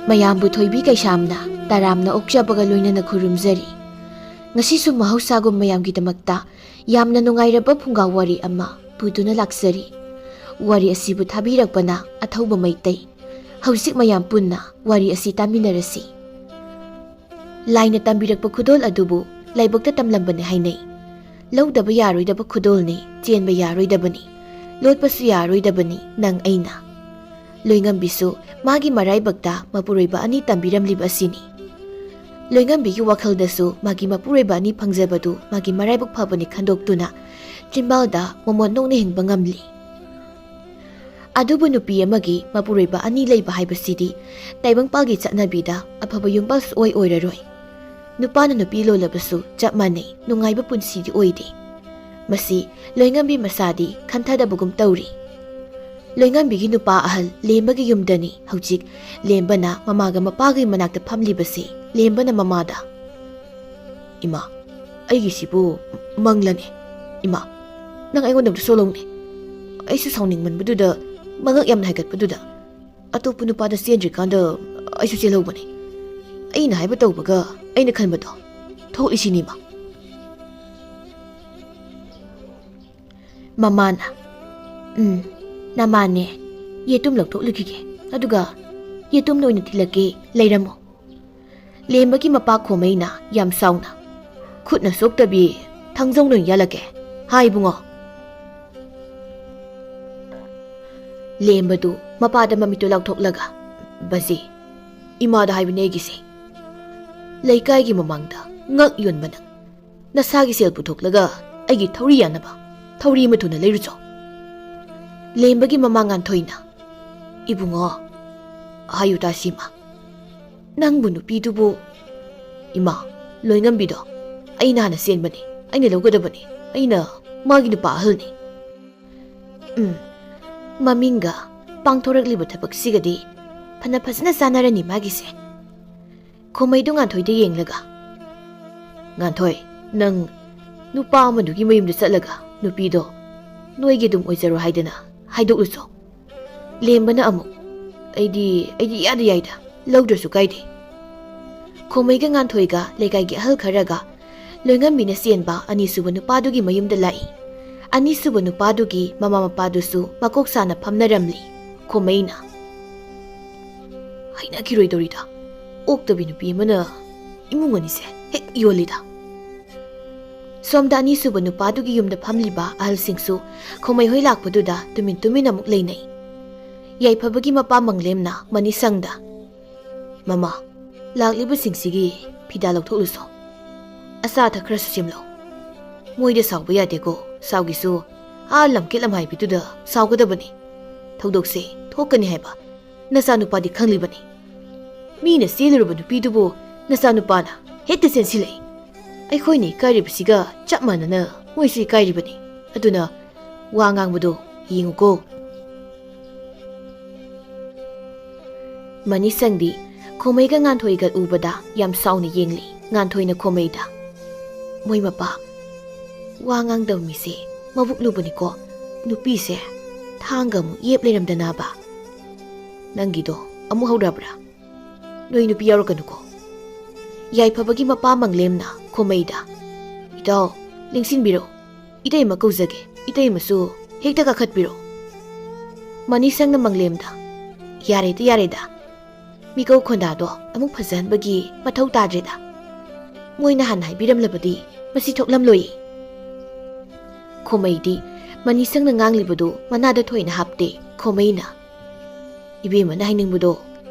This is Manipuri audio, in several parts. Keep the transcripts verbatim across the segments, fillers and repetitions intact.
ꯃꯌꯥꯝꯕꯨ ꯊꯣꯏꯕꯤ ꯀꯩꯁꯥꯝꯅ ꯇꯔꯥꯝꯅ ꯑꯣꯛꯆꯕꯒ ꯂꯣꯏꯅꯅ ꯈꯨꯔꯨꯝꯖꯔꯤ꯫ ꯉꯁꯤꯁꯨ ꯃꯍꯧꯁꯥꯒꯨꯝ ꯃꯌꯥꯝꯒꯤꯗꯃꯛꯇ ꯌꯥꯝꯅ ꯅꯨꯡꯉꯥꯏꯔꯕ ꯐꯨꯡꯒꯥ ꯋꯥꯔꯤ ꯑꯃ ꯄꯨꯗꯨꯅ ꯂꯥꯛꯆꯔꯤ꯫ ꯋꯥꯔꯤ ꯑꯁꯤꯕꯨ ꯊꯥꯕꯤꯔꯛꯄꯅ ꯑꯊꯧꯕ ꯃꯩꯇꯩ꯫ ꯍꯧꯖꯤꯛ ꯃꯌꯥꯝ ꯄꯨꯟꯅ ꯋꯥꯔꯤ ꯑꯁꯤ ꯇꯥꯃꯤꯟꯅꯔꯁꯤ꯫ ꯂꯥꯏꯅ ꯇꯝꯕꯤꯔꯛꯄ ꯈꯨꯗꯣꯜ ꯑꯗꯨꯕꯨ ꯂꯥꯏꯕꯛꯇ ꯇꯝꯂꯝꯕꯅꯤ ꯍꯥꯏꯅꯩ꯫ ꯂꯧꯗꯕ ꯌꯥꯔꯣꯏꯗꯕ ꯈꯨꯗꯣꯜꯅꯤ, ꯆꯦꯟꯕ ꯌꯥꯔꯣꯏꯗꯕꯅꯤ, ꯂꯣꯠꯄꯁꯨ ꯌꯥꯔꯣꯏꯗꯕꯅꯤ ꯅꯪ ꯑꯩꯅ꯫ ꯂꯣꯏꯉꯝꯕꯤꯁꯨ ꯃꯥꯒꯤ ꯃꯔꯥꯏꯕꯛꯇ ꯃꯄꯨꯔꯣꯏꯕ ꯑꯅꯤ ꯇꯝꯕꯤꯔꯝꯂꯤꯕ ꯑꯁꯤꯅꯤ꯫ ꯂꯣꯏꯉꯝꯕꯤꯒꯤ ꯋꯥꯈꯜꯗꯁꯨ ꯃꯥꯒꯤ ꯃꯄꯨꯔꯣꯏꯕ ꯑꯅꯤ ꯐꯪꯖꯕꯗꯨ ꯃꯥꯒꯤ ꯃꯔꯥꯏꯕꯛ ꯐꯕꯅꯤ ꯈꯟꯗꯣꯛꯇꯨꯅ ꯆꯤꯝꯕꯥꯜꯗ ꯃꯣꯃꯣꯟ ꯅꯣꯛꯅ ꯍꯤꯡꯕ ꯉꯝꯂꯤ꯫ ꯑꯗꯨꯕꯨ ꯅꯨꯄꯤ ꯑꯃꯒꯤ ꯃꯄꯨꯔꯣꯏꯕ ꯑꯅꯤ ꯂꯩꯕ ꯍꯥꯏꯕꯁꯤꯗꯤ ꯇꯥꯏꯕꯪꯄꯥꯜꯒꯤ ꯆꯠꯅꯕꯤꯗ ꯑꯐꯕ ꯌꯨꯝꯕꯥꯜ ꯁꯨꯛꯑꯣꯏ ꯑꯣꯏꯔꯔꯣꯏ꯫ ꯅꯨꯄꯥꯅ ꯅꯨꯄꯤ ꯂꯣꯜꯂꯕꯁꯨ ꯆꯞ ꯃꯥꯟꯅꯩ, ꯅꯨꯡꯉꯥꯏꯕ ꯄꯨꯟꯁꯤꯗꯤ ꯑꯣꯏꯗꯦ꯫ ꯃꯁꯤ ꯂꯣꯏꯉꯝꯕꯤ ꯃꯁꯥꯗꯤ ꯈꯟꯊꯗꯕꯒꯨꯝ ꯇꯧꯔꯤ꯫ ꯂꯣꯏꯉꯝꯕꯤꯒꯤ ꯅꯨꯄꯥ ꯑꯍꯜ ꯂꯦꯝꯕꯒꯤ ꯌꯨꯝꯗꯅꯤ ꯍꯧꯖꯤꯛ ꯂꯦꯝꯕꯅ ꯃꯃꯥꯒ ꯃꯄꯥꯒꯤ ꯃꯅꯥꯛꯇ ꯐꯝꯂꯤꯕꯁꯤ꯫ ꯂꯦꯝꯕꯅ ꯃꯃꯥꯗ, "ꯏꯃꯥ, ꯑꯩꯒꯤꯁꯤꯕꯨ ꯃꯪꯂꯅꯦ? ꯏꯃꯥ, ꯅꯪ ꯑꯩꯉꯣꯟꯗ ꯑꯝꯇ ꯁꯣꯜꯂꯧꯅꯦ꯫ ꯑꯩꯁꯨ ꯁꯥꯎꯅꯤꯡꯃꯟꯕꯗꯨꯗ, ꯃꯉꯛ ꯌꯥꯝꯅ ꯍꯥꯏꯒꯠꯄꯗꯨꯗ ꯑꯇꯣꯞꯄ ꯅꯨꯄꯥꯗ ꯆꯦꯟꯗ꯭ꯔꯤꯀꯥꯟꯗ ꯑꯩꯁꯨ ꯆꯦꯜꯍꯧꯕꯅꯦ꯫ ꯑꯩꯅ ꯍꯥꯏꯕ ꯇꯧꯕꯒ ꯑꯩꯅ ꯈꯟꯕꯗꯣ ꯊꯣꯛꯂꯤꯁꯤꯅꯤꯃ"꯫ ꯃꯃꯥꯅ, "ꯎꯝ, ꯅꯃꯥꯅꯦ꯫ ꯌꯦꯇꯨꯝ ꯂꯧꯊꯣꯛꯂꯨꯈꯤꯒꯦ, ꯑꯗꯨꯒ ꯌꯦꯇꯨꯝꯅ ꯑꯣꯏꯅ ꯊꯤꯜꯂꯛꯀꯦ, ꯂꯩꯔꯝꯃꯣ"꯫ ꯂꯦꯝꯕꯒꯤ ꯃꯄꯥ ꯈꯣꯃꯩꯅ ꯌꯥꯝ ꯁꯥꯎꯅ, "ꯈꯨꯠꯅ ꯁꯣꯛꯇꯕꯤ ꯊꯥꯡꯖꯧꯅ ꯑꯣꯏꯅ ꯌꯥꯜꯂꯛꯀꯦ꯫ ꯍꯥꯏ ꯏꯕꯨꯡꯉꯣ"꯫ ꯂꯦꯝꯕꯗꯨ ꯃꯄꯥꯗ ꯃꯃꯤꯠꯇꯨ ꯂꯥꯎꯊꯣꯛꯂꯒ, "ꯕꯖꯤ, ꯏꯃꯥꯗ ꯍꯥꯏꯕꯅꯦ ꯑꯩꯒꯤꯁꯦ꯫ ꯂꯩꯀꯥꯏꯒꯤ ꯃꯃꯥꯡꯗ ꯉꯛ ꯌꯣꯟꯕ ꯅꯪ꯫ ꯅꯁꯥꯒꯤ ꯁꯦꯜ ꯄꯨꯊꯣꯛꯂꯒ ꯑꯩꯒꯤ ꯊꯧꯔꯤ ꯌꯥꯅꯕ ꯊꯧꯔꯤ ꯑꯃ ꯊꯨꯅ ꯂꯩꯔꯨꯆꯣ"꯫ ꯂꯦꯝꯕꯒꯤ ꯃꯃꯥ ꯉꯥꯟꯊꯣꯏꯅ, "ꯏꯕꯨꯡꯉꯣ, ꯍꯥꯏꯌꯨ ꯇꯥꯁꯤꯃ꯫ ꯅꯪꯕꯨ ꯅꯨꯄꯤꯗꯨꯕꯨ"꯫ "ꯏꯃꯥ, ꯂꯣꯏꯉꯝꯕꯤꯗꯣ ꯑꯩꯅ ꯍꯥꯟꯅ ꯆꯦꯟꯕꯅꯤ, ꯑꯩꯅ ꯂꯧꯒꯗꯕꯅꯤ, ꯑꯩꯅ ꯃꯥꯒꯤ ꯅꯨꯄꯥ ꯑꯍꯜꯅꯤ"꯫ ꯎꯝ, ꯃꯃꯤꯡꯒ ꯄꯥꯡꯊꯣꯔꯛꯂꯤꯕ ꯊꯕꯛꯁꯤꯒꯗꯤ ꯐꯅ ꯐꯖꯅ ꯆꯥꯟꯅꯔꯅꯤ ꯃꯥꯒꯤꯁꯦ꯫ ꯈꯣꯃꯩꯗꯨ ꯉꯥꯟꯊꯣꯏꯗ ꯌꯦꯡꯂꯒ, "ꯉꯥꯟꯊꯣꯏ, ꯅꯪ ꯅꯨꯄꯥ ꯑꯃꯗꯨꯒꯤ ꯃꯌꯨꯝꯗ ꯆꯠꯂꯒ ꯅꯨꯄꯤꯗꯣ ꯅꯣꯏꯒꯤ ꯑꯗꯨꯝ ꯑꯣꯏꯖꯔꯣ ꯍꯥꯏꯗꯅ ꯍꯥꯏꯗꯣꯛꯂꯨꯆꯣ"꯫ ꯂꯦꯝꯕꯅ ꯑꯃꯨꯛ, "ꯑꯩꯗꯤ, ꯑꯩꯗꯤ ꯏꯌꯥꯗ ꯌꯥꯏꯗ꯫ ꯂꯧꯗ꯭ꯔꯁꯨ ꯀꯥꯏꯗꯦ꯫ ꯈꯣꯃꯩꯒ ꯉꯥꯟꯊꯣꯏꯒ ꯂꯩꯀꯥꯏꯒꯤ ꯑꯍꯜ ꯈꯔꯒ ꯂꯣꯏꯉꯝꯕꯤꯅ ꯆꯦꯟꯕ ꯑꯅꯤꯁꯨꯕ ꯅꯨꯄꯥꯗꯨꯒꯤ ꯃꯌꯨꯝꯗ ꯂꯥꯛꯏ꯫ ꯑꯅꯤꯁꯨꯕ ꯅꯨꯄꯥꯗꯨꯒꯤ ꯃꯃꯥ ꯃꯄꯥꯗꯨꯁꯨ ꯃꯀꯣꯛ ꯁꯥꯅ ꯐꯝꯅꯔꯝꯂꯤ꯫ ꯈꯣꯃꯩꯅ, "ꯍꯩꯅꯈꯤꯔꯣꯏꯗꯧꯔꯤꯗ, ꯑꯣꯛꯇꯕꯤ ꯅꯨꯄꯤ ꯑꯃꯅ ꯏꯃꯨꯡ ꯑꯅꯤꯁꯦ ꯍꯦꯛ ꯌꯣꯜꯂꯤꯗ"꯫ ꯁꯣꯝꯗ ꯑꯅꯤꯁꯨꯕ ꯅꯨꯄꯥꯗꯨꯒꯤ ꯌꯨꯝꯗ ꯐꯝꯂꯤꯕ ꯑꯍꯜꯁꯤꯡꯁꯨ ꯈꯣꯃꯩ ꯍꯣꯏ ꯂꯥꯛꯄꯗꯨꯗ ꯇꯨꯃꯤꯟ ꯇꯨꯃꯤꯟ ꯑꯃꯨꯛ ꯂꯩꯅꯩ꯫ ꯌꯥꯏꯐꯕꯒꯤ ꯃꯄꯥ ꯃꯪꯂꯦꯝꯅ ꯃꯅꯤꯁꯪꯗ, "ꯃꯃꯥ, ꯂꯥꯛꯂꯤꯕꯁꯤꯡꯁꯤꯒꯤ ꯐꯤꯗꯥ ꯂꯧꯊꯣꯛꯂꯨꯁꯣ꯫ ꯑꯆꯥ ꯑꯊꯛ ꯈꯔꯁꯨ ꯁꯦꯝꯂꯣ꯫ ꯃꯣꯏꯗ ꯁꯥꯎꯕ ꯌꯥꯗꯦꯀꯣ, ꯁꯥꯎꯒꯤꯁꯨ ꯑꯥ ꯂꯝꯀꯦꯠ ꯂꯝꯍꯥꯏꯕꯤꯗꯨꯗ ꯁꯥꯎꯒꯗꯕꯅꯤ꯫ ꯊꯧꯗꯣꯛꯁꯦ ꯊꯣꯛꯀꯅꯤ ꯍꯥꯏꯕ ꯅꯆꯥꯅꯨꯄꯥꯗꯤ ꯈꯪꯂꯤꯕꯅꯤ꯫ ꯃꯤꯅ ꯆꯦꯜꯂꯨꯔꯕ ꯅꯨꯄꯤꯗꯨꯕꯨ ꯅꯆꯥꯅꯨꯄꯥꯅ ꯍꯦꯛꯇ ꯆꯦꯟꯁꯤꯜꯂꯛꯏ꯫ ꯑꯩꯈꯣꯏꯅ ꯏꯀꯥꯏꯔꯤꯕꯁꯤꯒ ꯆꯞ ꯃꯥꯟꯅꯅ ꯃꯣꯏꯁꯨ ꯏꯀꯥꯏꯔꯤꯕꯅꯤ꯫ ꯑꯗꯨꯅ ꯋꯥ ꯉꯥꯡꯕꯗꯣ ꯌꯦꯡꯉꯨꯀꯣ"꯫ ꯃꯅꯤꯁꯪꯗꯤ ꯈꯣꯃꯩꯒ ꯉꯥꯟꯊꯣꯏꯒ ꯎꯕꯗ ꯌꯥꯝ ꯁꯥꯎꯅ ꯌꯦꯡꯂꯤ꯫ ꯉꯥꯟꯊꯣꯏꯅ ꯈꯣꯃꯩꯗ, "ꯃꯣꯏ ꯃꯄꯥ, ꯋꯥ ꯉꯥꯡꯗꯕ ꯃꯤꯁꯦ ꯃꯕꯨꯛ ꯂꯨꯕꯅꯤꯀꯣ꯫ ꯅꯨꯄꯤꯁꯦ ꯊꯥꯡꯒ ꯑꯃꯨꯛ ꯌꯦꯞ ꯂꯩꯔꯝꯗꯅꯕ꯫ ꯅꯪꯒꯤꯗꯣ ꯑꯃꯨꯛ ꯍꯧꯔꯕ꯭ꯔꯥ? ꯅꯣꯏ ꯅꯨꯄꯤ ꯌꯥꯎꯔꯛꯀꯅꯨꯀꯣ"꯫ ꯌꯥꯏꯐꯕꯒꯤ ꯃꯄꯥ ꯃꯪꯂꯦꯝꯅ ꯈꯣꯃꯩꯗ, "ꯏꯇꯥꯎ, ꯂꯦꯡꯁꯤꯟꯕꯤꯔꯣ꯫ ꯏꯇꯩꯃ ꯀꯧꯖꯒꯦ꯫ ꯏꯇꯩꯃꯁꯨ ꯍꯦꯛꯇ ꯀꯥꯈꯠꯄꯤꯔꯣ"꯫ ꯃꯅꯤꯁꯪꯅ ꯃꯪꯂꯦꯝꯗ, "ꯌꯥꯔꯦꯗ, ꯌꯥꯔꯦꯗ꯫ ꯃꯤꯀꯧ ꯈꯣꯟꯗꯥꯗꯣ ꯑꯃꯨꯛ ꯐꯖꯍꯟꯕꯒꯤ ꯃꯊꯧ ꯇꯥꯗ꯭ꯔꯦꯗ꯫ ꯃꯣꯏꯅ ꯍꯥꯟꯅ ꯍꯥꯏꯕꯤꯔꯝꯂꯕꯗꯤ ꯃꯁꯤ ꯊꯣꯛꯂꯝꯂꯣꯏꯌꯦ"꯫ ꯈꯣꯃꯩꯗꯤ ꯃꯅꯤꯁꯪꯅ ꯉꯥꯡꯂꯤꯕꯗꯨ ꯃꯅꯥꯗ ꯊꯣꯏꯅ ꯍꯥꯞꯇꯦ꯫ ꯈꯣꯃꯩꯅ, "ꯏꯕꯦꯝꯃꯅ ꯍꯥꯏꯅꯤꯡꯕꯗꯣ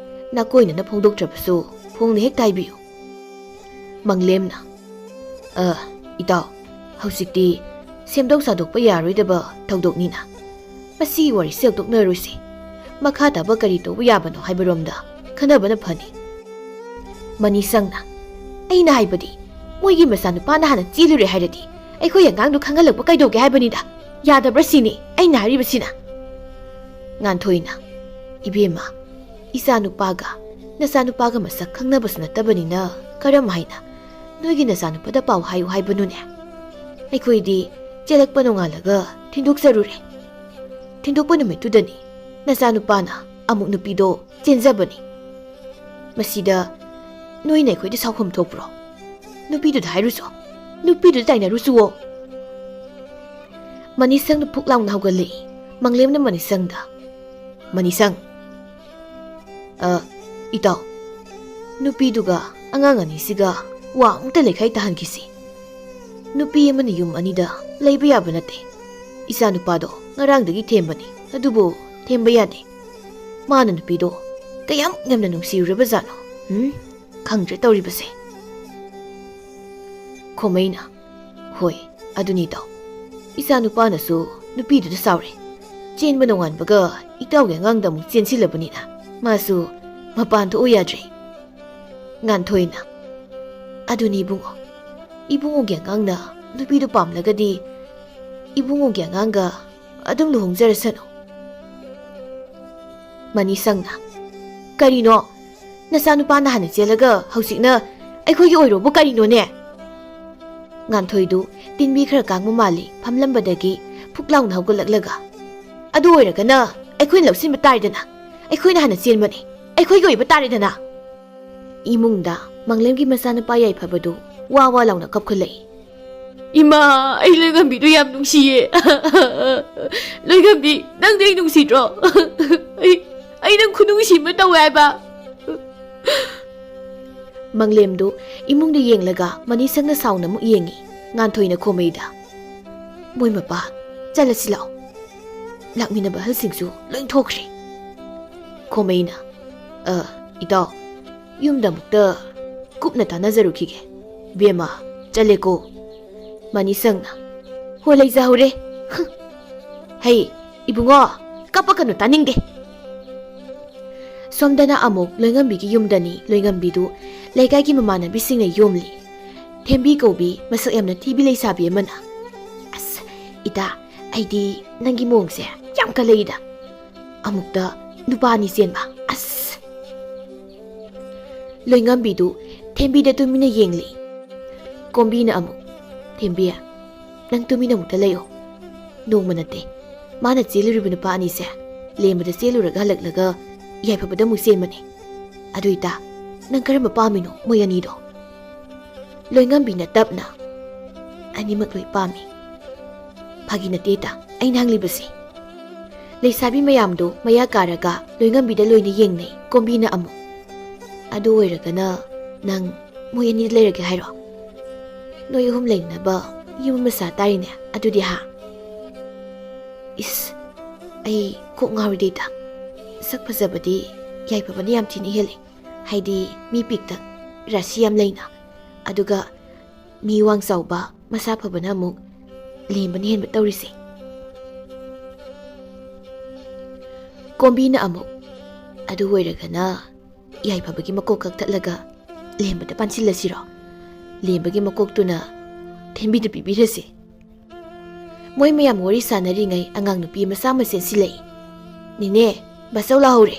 ꯅꯥꯀꯣꯏꯅꯅ ꯐꯣꯡꯗꯣꯛꯇ꯭ꯔꯕꯁꯨ ꯐꯣꯡꯅ ꯍꯦꯛꯇ ꯍꯥꯏꯕꯤꯌꯨ"꯫ ꯃꯪꯂꯦꯝꯅ, "ꯑ, ꯏꯇꯥꯎ, ꯍꯧꯖꯤꯛꯇꯤ ꯁꯦꯝꯗꯣꯛ ꯁꯥꯗꯣꯛꯄ ꯌꯥꯔꯣꯏꯗꯕ ꯊꯧꯗꯣꯛꯅꯤꯅ ꯃꯁꯤꯒꯤ ꯋꯥꯔꯤꯁꯦ ꯍꯧꯗꯣꯛꯅꯔꯣꯏꯁꯤ꯫ ꯃꯈꯥ ꯇꯥꯕ ꯀꯔꯤ ꯇꯧꯕ ꯌꯥꯕꯅꯣ ꯍꯥꯏꯕꯔꯣꯝꯗ ꯈꯟꯅꯕꯅ ꯐꯅꯤ"꯫ ꯃꯅꯤꯁꯪꯅ, "ꯑꯩꯅ ꯍꯥꯏꯕꯗꯤ ꯃꯣꯏꯒꯤ ꯃꯆꯥꯅꯨꯄꯥꯅ ꯍꯥꯟꯅ ꯆꯦꯜꯂꯨꯔꯦ ꯍꯥꯏꯔꯗꯤ ꯑꯩꯈꯣꯏ ꯑꯉꯥꯡꯗꯨ ꯈꯪꯍꯜꯂꯛꯄ ꯀꯩꯗꯧꯒꯦ ꯍꯥꯏꯕꯅꯤꯗ꯫ ꯌꯥꯗꯕ꯭ꯔꯥ ꯁꯤꯅꯤ ꯑꯩꯅ ꯍꯥꯏꯔꯤꯕꯁꯤꯅ"꯫ ꯉꯥꯟꯊꯣꯏꯅ, "ꯏꯕꯦꯝꯃ, ꯏꯆꯥꯅꯨꯄꯥꯒ ꯅꯆꯥꯅꯨꯄꯥꯒ ꯃꯁꯛ ꯈꯪꯅꯕꯁꯨ ꯅꯠꯇꯕꯅꯤꯅ ꯀꯔꯝ ꯍꯥꯏꯅ ꯅꯣꯏꯒꯤ ꯅꯆꯥꯅꯨꯄꯥꯗ ꯄꯥꯎ ꯍꯥꯏꯌꯨ ꯍꯥꯏꯕꯅꯣꯅꯦ? ꯑꯩꯈꯣꯏꯗꯤ ꯆꯦꯜꯂꯛꯄ ꯅꯣꯡꯉꯥꯜꯂꯒ ꯊꯤꯟꯗꯣꯛꯆꯔꯨꯔꯦ꯫ ꯊꯤꯟꯗꯣꯛꯄ ꯅꯨꯃꯤꯠꯇꯨꯗꯅꯤ ꯅꯆꯥꯅꯨꯄꯥꯅ ꯑꯃꯨꯛ ꯅꯨꯄꯤꯗꯣ ꯆꯦꯟꯖꯕꯅꯤ"꯫ ꯃꯁꯤꯗ ꯅꯣꯏꯅ ꯑꯩꯈꯣꯏꯗ ꯁꯥꯎꯐꯝ ꯊꯣꯛꯄ꯭ꯔꯣ? ꯅꯨꯄꯤꯗꯨꯗ ꯍꯥꯏꯔꯨꯆꯣ, ꯅꯨꯄꯤꯗꯨꯗ ꯇꯥꯏꯅꯔꯨꯆꯨꯋꯣ꯫ ꯃꯅꯤꯁꯪꯅ ꯐꯨꯛ ꯂꯥꯎꯅ ꯍꯧꯒꯠꯂꯛꯏ꯫ ꯃꯪꯂꯦꯝꯅ ꯃꯅꯤꯁꯪꯗ, "ꯃꯅꯤꯁꯪ, ꯑ, ꯏꯇꯥꯎ, ꯅꯨꯄꯤꯗꯨꯒ ꯑꯉꯥꯡ ꯑꯅꯤꯁꯤꯒ ꯋꯥ ꯑꯃꯨꯛꯇ ꯂꯩꯈꯥꯏ ꯇꯥꯍꯟꯈꯤꯁꯤ꯫ ꯅꯨꯄꯤ ꯑꯃꯅ ꯌꯨꯝ ꯑꯅꯤꯗ ꯂꯩꯕ ꯌꯥꯕ ꯅꯠꯇꯦ꯫ ꯏꯆꯥ ꯅꯨꯄꯥꯗꯣ ꯉꯔꯥꯡꯗꯒꯤ ꯊꯦꯝꯕꯅꯤ, ꯑꯗꯨꯕꯨ ꯊꯦꯝꯕ ꯌꯥꯗꯦ꯫ ꯃꯥꯅ ꯅꯨꯄꯤꯗꯣ ꯀꯌꯥꯝ ꯌꯥꯝꯅ ꯅꯨꯡꯁꯤꯔꯨꯔꯕꯖꯥꯠꯅꯣ? ꯎꯝ? ꯈꯪꯗ꯭ꯔꯦ ꯇꯧꯔꯤꯕꯁꯦ꯫" ꯈꯣꯃꯩꯅ, "ꯍꯣꯏ, ꯑꯗꯨꯅꯤꯗꯣ꯫ ꯏꯆꯥ ꯅꯨꯄꯥꯅꯁꯨ ꯅꯨꯄꯤꯗꯨꯗ ꯁꯥꯎꯔꯦ꯫ ꯆꯦꯟꯕ ꯅꯣꯡꯉꯥꯟꯕꯒ ꯏꯇꯥꯎꯒꯤ ꯑꯉꯥꯡꯗ ꯑꯃꯨꯛ ꯆꯦꯟꯁꯤꯜꯂꯕꯅꯤꯅ ꯃꯥꯁꯨ ꯃꯄꯥꯟ ꯊꯣꯛꯎ ꯌꯥꯗ꯭ꯔꯦ꯫" ꯉꯥꯟꯊꯣꯏꯅ, "ꯑꯗꯨꯅꯤ ꯏꯕꯨꯡꯉꯣ, ꯏꯕꯨꯡꯉꯣꯒꯤ ꯑꯉꯥꯡꯅ ꯅꯨꯄꯤꯗꯨ ꯄꯥꯝꯂꯒꯗꯤ ꯏꯕꯨꯡꯉꯣꯒꯤ ꯑꯉꯥꯡꯒ ꯑꯗꯨꯝ ꯂꯨꯍꯣꯡꯖꯔꯁꯅꯨ꯫" ꯃꯅꯤꯁꯪꯅ, "ꯀꯔꯤꯅꯣ? ꯅꯆꯥꯅꯨꯄꯥꯅ ꯍꯥꯟꯅ ꯆꯦꯜꯂꯒ ꯍꯧꯖꯤꯛꯅ ꯑꯩꯈꯣꯏꯒꯤ ꯑꯣꯏꯔꯣꯕꯨ ꯀꯔꯤꯅꯣꯅꯦ?" ꯉꯥꯟꯊꯣꯏꯗꯨ ꯇꯤꯟꯕꯤ ꯈꯔ ꯀꯥꯡꯕ ꯃꯥꯜꯂꯤ ꯐꯝꯂꯝꯕꯗꯒꯤ ꯐꯨꯛ ꯂꯥꯎꯅ ꯍꯧꯒꯠꯂꯛꯂꯒ, "ꯑꯗꯨ ꯑꯣꯏꯔꯒꯅ ꯑꯩꯈꯣꯏꯅ ꯂꯧꯁꯤꯟꯕ ꯇꯥꯔꯦꯗꯅ꯫ ꯑꯩꯈꯣꯏꯅ ꯍꯥꯟꯅ ꯆꯦꯟꯕꯅꯤ꯫ ꯑꯩꯈꯣꯏꯒꯤ ꯑꯣꯏꯕ ꯇꯥꯔꯦꯗꯅ꯫" ꯏꯃꯨꯡꯗ ꯃꯪꯂꯦꯝꯒꯤ ꯃꯆꯥꯅꯨꯄꯥ ꯌꯥꯏꯐꯕꯗꯨ ꯋꯥ ꯋꯥ ꯂꯥꯎꯅ ꯀꯞꯈꯠꯂꯛꯏ꯫ "ꯏꯃꯥ, ꯑꯩ ꯂꯣꯏꯉꯝꯕꯤꯗꯨ ꯌꯥꯝ ꯅꯨꯡꯁꯤꯌꯦ꯫ ꯂꯣꯏꯉꯝꯕꯤ, ꯅꯪꯗꯤ ꯑꯩ ꯅꯨꯡꯁꯤꯗ꯭ꯔꯣ? ꯑꯩ, ꯑꯩ ꯅꯪ ꯈꯨꯅꯨꯡꯁꯤ ꯑꯃ ꯇꯧꯋꯦ ꯍꯥꯏꯕ꯫" ꯃꯪꯂꯦꯝꯗꯨ ꯏꯃꯨꯡꯗ ꯌꯦꯡꯂꯒ ꯃꯅꯤꯁꯪꯅ ꯁꯥꯎꯅ ꯑꯃꯨꯛ ꯌꯦꯡꯉꯤ꯫ ꯉꯥꯟꯊꯣꯏꯅ ꯈꯣꯃꯩꯗ, "ꯃꯣꯏ ꯃꯄꯥ, ꯆꯠꯂꯁꯤ ꯂꯥꯛꯑꯣ꯫ ꯂꯥꯛꯃꯤꯟꯅꯕ ꯑꯍꯜꯁꯤꯡꯁꯨ ꯂꯣꯏ ꯊꯣꯛꯈ꯭ꯔꯦ꯫" ꯈꯣꯃꯩꯅ, "ꯑ, ꯏꯇꯥꯎ, ꯌꯨꯝꯗ ꯑꯃꯨꯛꯇ ꯀꯨꯞꯅ ꯇꯥꯟꯅꯖꯔꯨꯈꯤꯒꯦ꯫ ꯕꯦꯝꯃ, ꯆꯠꯂꯦꯀꯣ꯫" ꯃꯅꯤꯁꯪꯅ, "ꯍꯣ, ꯂꯩꯖꯍꯧꯔꯦ꯫ ꯍꯨꯝ꯫ ꯍꯩ, ꯏꯕꯨꯡꯉꯣ, ꯀꯞꯄꯛꯀꯅꯨ, ꯇꯥꯅꯤꯡꯗꯦ꯫" ꯁꯣꯝꯗꯅ ꯑꯃꯨꯛ ꯂꯣꯏꯉꯝꯕꯤꯒꯤ ꯌꯨꯝꯗꯅꯤ꯫ ꯂꯣꯏꯉꯝꯕꯤꯗꯨ ꯂꯩꯀꯥꯏꯒꯤ ꯃꯃꯥꯟꯅꯕꯤꯁꯤꯡꯅ ꯌꯣꯝꯂꯤ꯫ ꯊꯦꯝꯕꯤ ꯀꯧꯕꯤ ꯃꯁꯛ ꯌꯥꯝꯅ ꯊꯤꯕꯤ ꯂꯩꯁꯥꯕꯤ ꯑꯃꯅ, "ꯑꯁ, ꯏꯇꯥ, ꯑꯩꯗꯤ ꯅꯪꯒꯤ ꯃꯑꯣꯡꯁꯦ ꯌꯥꯝ ꯀꯜꯂꯛꯏꯗ꯫ ꯑꯃꯨꯛꯇ ꯅꯨꯄꯥ ꯑꯅꯤ ꯆꯦꯟꯕ, ꯑꯁ!" ꯂꯣꯏꯉꯝꯕꯤꯗꯨ ꯊꯦꯝꯕꯤꯗ ꯇꯨꯃꯤꯟꯅ ꯌꯦꯡꯂꯤ꯫ ꯀꯣꯝꯕꯤꯅ ꯑꯃꯨꯛ, "ꯊꯦꯝꯕꯤ, ꯅꯪ ꯇꯨꯃꯤꯟꯅ ꯑꯃꯨꯛꯇ ꯂꯩꯌꯣ꯫ ꯅꯣꯡꯃ ꯅꯠꯇꯦ, ꯃꯥꯅ ꯆꯦꯜꯂꯨꯔꯤꯕ ꯅꯨꯄꯥ ꯑꯅꯤꯁꯦ ꯂꯦꯝꯕꯗ ꯆꯦꯜꯂꯨꯔꯒ ꯍꯜꯂꯛꯂꯒ ꯌꯥꯏꯐꯕꯗ ꯑꯃꯨꯛ ꯆꯦꯟꯕꯅꯤ꯫ ꯑꯗꯨ ꯏꯇꯥ, ꯅꯪ ꯀꯔꯝꯕ ꯄꯥꯝꯃꯤꯅꯣ, ꯃꯣꯏ ꯑꯅꯤꯗꯣ?" ꯂꯣꯏꯉꯝꯕꯤꯅ ꯇꯞꯅ, "ꯑꯅꯤꯃꯛ ꯂꯣꯏ ꯄꯥꯝꯃꯤ꯫ ꯐꯥꯒꯤ ꯅꯠꯇꯦ ꯏꯇꯥ, ꯑꯩꯅ ꯍꯪꯂꯤꯕꯁꯦ꯫ ꯂꯩꯁꯥꯕꯤ ꯃꯌꯥꯝꯗꯣ ꯃꯌꯥ ꯀꯥꯔꯒ ꯂꯣꯏꯉꯝꯕꯤꯗ ꯂꯣꯏꯅ ꯌꯦꯡꯅꯩ, ꯀꯣꯝꯕꯤꯅ ꯑꯃꯨꯛ꯫ ꯑꯗꯨ ꯑꯣꯏꯔꯒꯅ ꯅꯪ ꯃꯣꯏ ꯑꯅꯤꯗ ꯂꯩꯔꯒꯦ ꯍꯥꯏꯔꯣ? ꯅꯣꯏ ꯑꯍꯨꯝ ꯂꯩꯅꯕ ꯌꯨꯝ ꯑꯃ ꯁꯥ ꯇꯥꯔꯦꯅꯦ ꯑꯗꯨꯗꯤ, ꯍꯥ?" "ꯏꯁ, ꯑꯩ ꯀꯣꯛ ꯉꯥꯎꯔꯤꯗ ꯏꯇꯥ꯫ ꯁꯛ ꯐꯖꯕꯗꯤ ꯌꯥꯏꯐꯕꯅ ꯌꯥꯝ ꯊꯤꯅ ꯍꯦꯜꯂꯤ꯫ ꯍꯥꯏꯗꯤ ꯃꯤ ꯄꯤꯛꯇꯛ, ꯔꯥꯁꯤ ꯌꯥꯝ ꯂꯩꯅ꯫ ꯑꯗꯨꯒ ꯃꯤ ꯋꯥꯡ ꯆꯥꯎꯕ, ꯃꯁꯥ ꯐꯕꯅ ꯑꯃꯨꯛ ꯂꯦꯝꯕꯅ ꯍꯦꯟꯕ ꯇꯧꯔꯤꯁꯦ꯫" ꯀꯣꯝꯕꯤꯅ ꯑꯃꯨꯛ, "ꯑꯗꯨ ꯑꯣꯏꯔꯒꯅ ꯌꯥꯏꯐꯕꯒꯤ ꯃꯀꯣꯛ ꯀꯛꯊꯠꯂꯒ ꯂꯦꯝꯕꯗ ꯄꯥꯟꯁꯤꯜꯂꯁꯤꯔꯣ? ꯂꯦꯝꯕꯒꯤ ꯃꯀꯣꯛꯇꯨꯅ ꯊꯦꯝꯕꯤꯗ ꯄꯤꯕꯤꯔꯁꯤ꯫" ꯃꯣꯏ ꯃꯌꯥꯝ ꯋꯥꯔꯤ ꯁꯥꯟꯅꯔꯤꯉꯩ ꯑꯉꯥꯡ ꯅꯨꯄꯤ ꯃꯆꯥ ꯑꯃ ꯆꯦꯟꯁꯤꯜꯂꯛꯏ꯫ "ꯅꯦꯅꯦ, ꯕꯥꯆꯧ ꯂꯥꯛꯍꯧꯔꯦ!"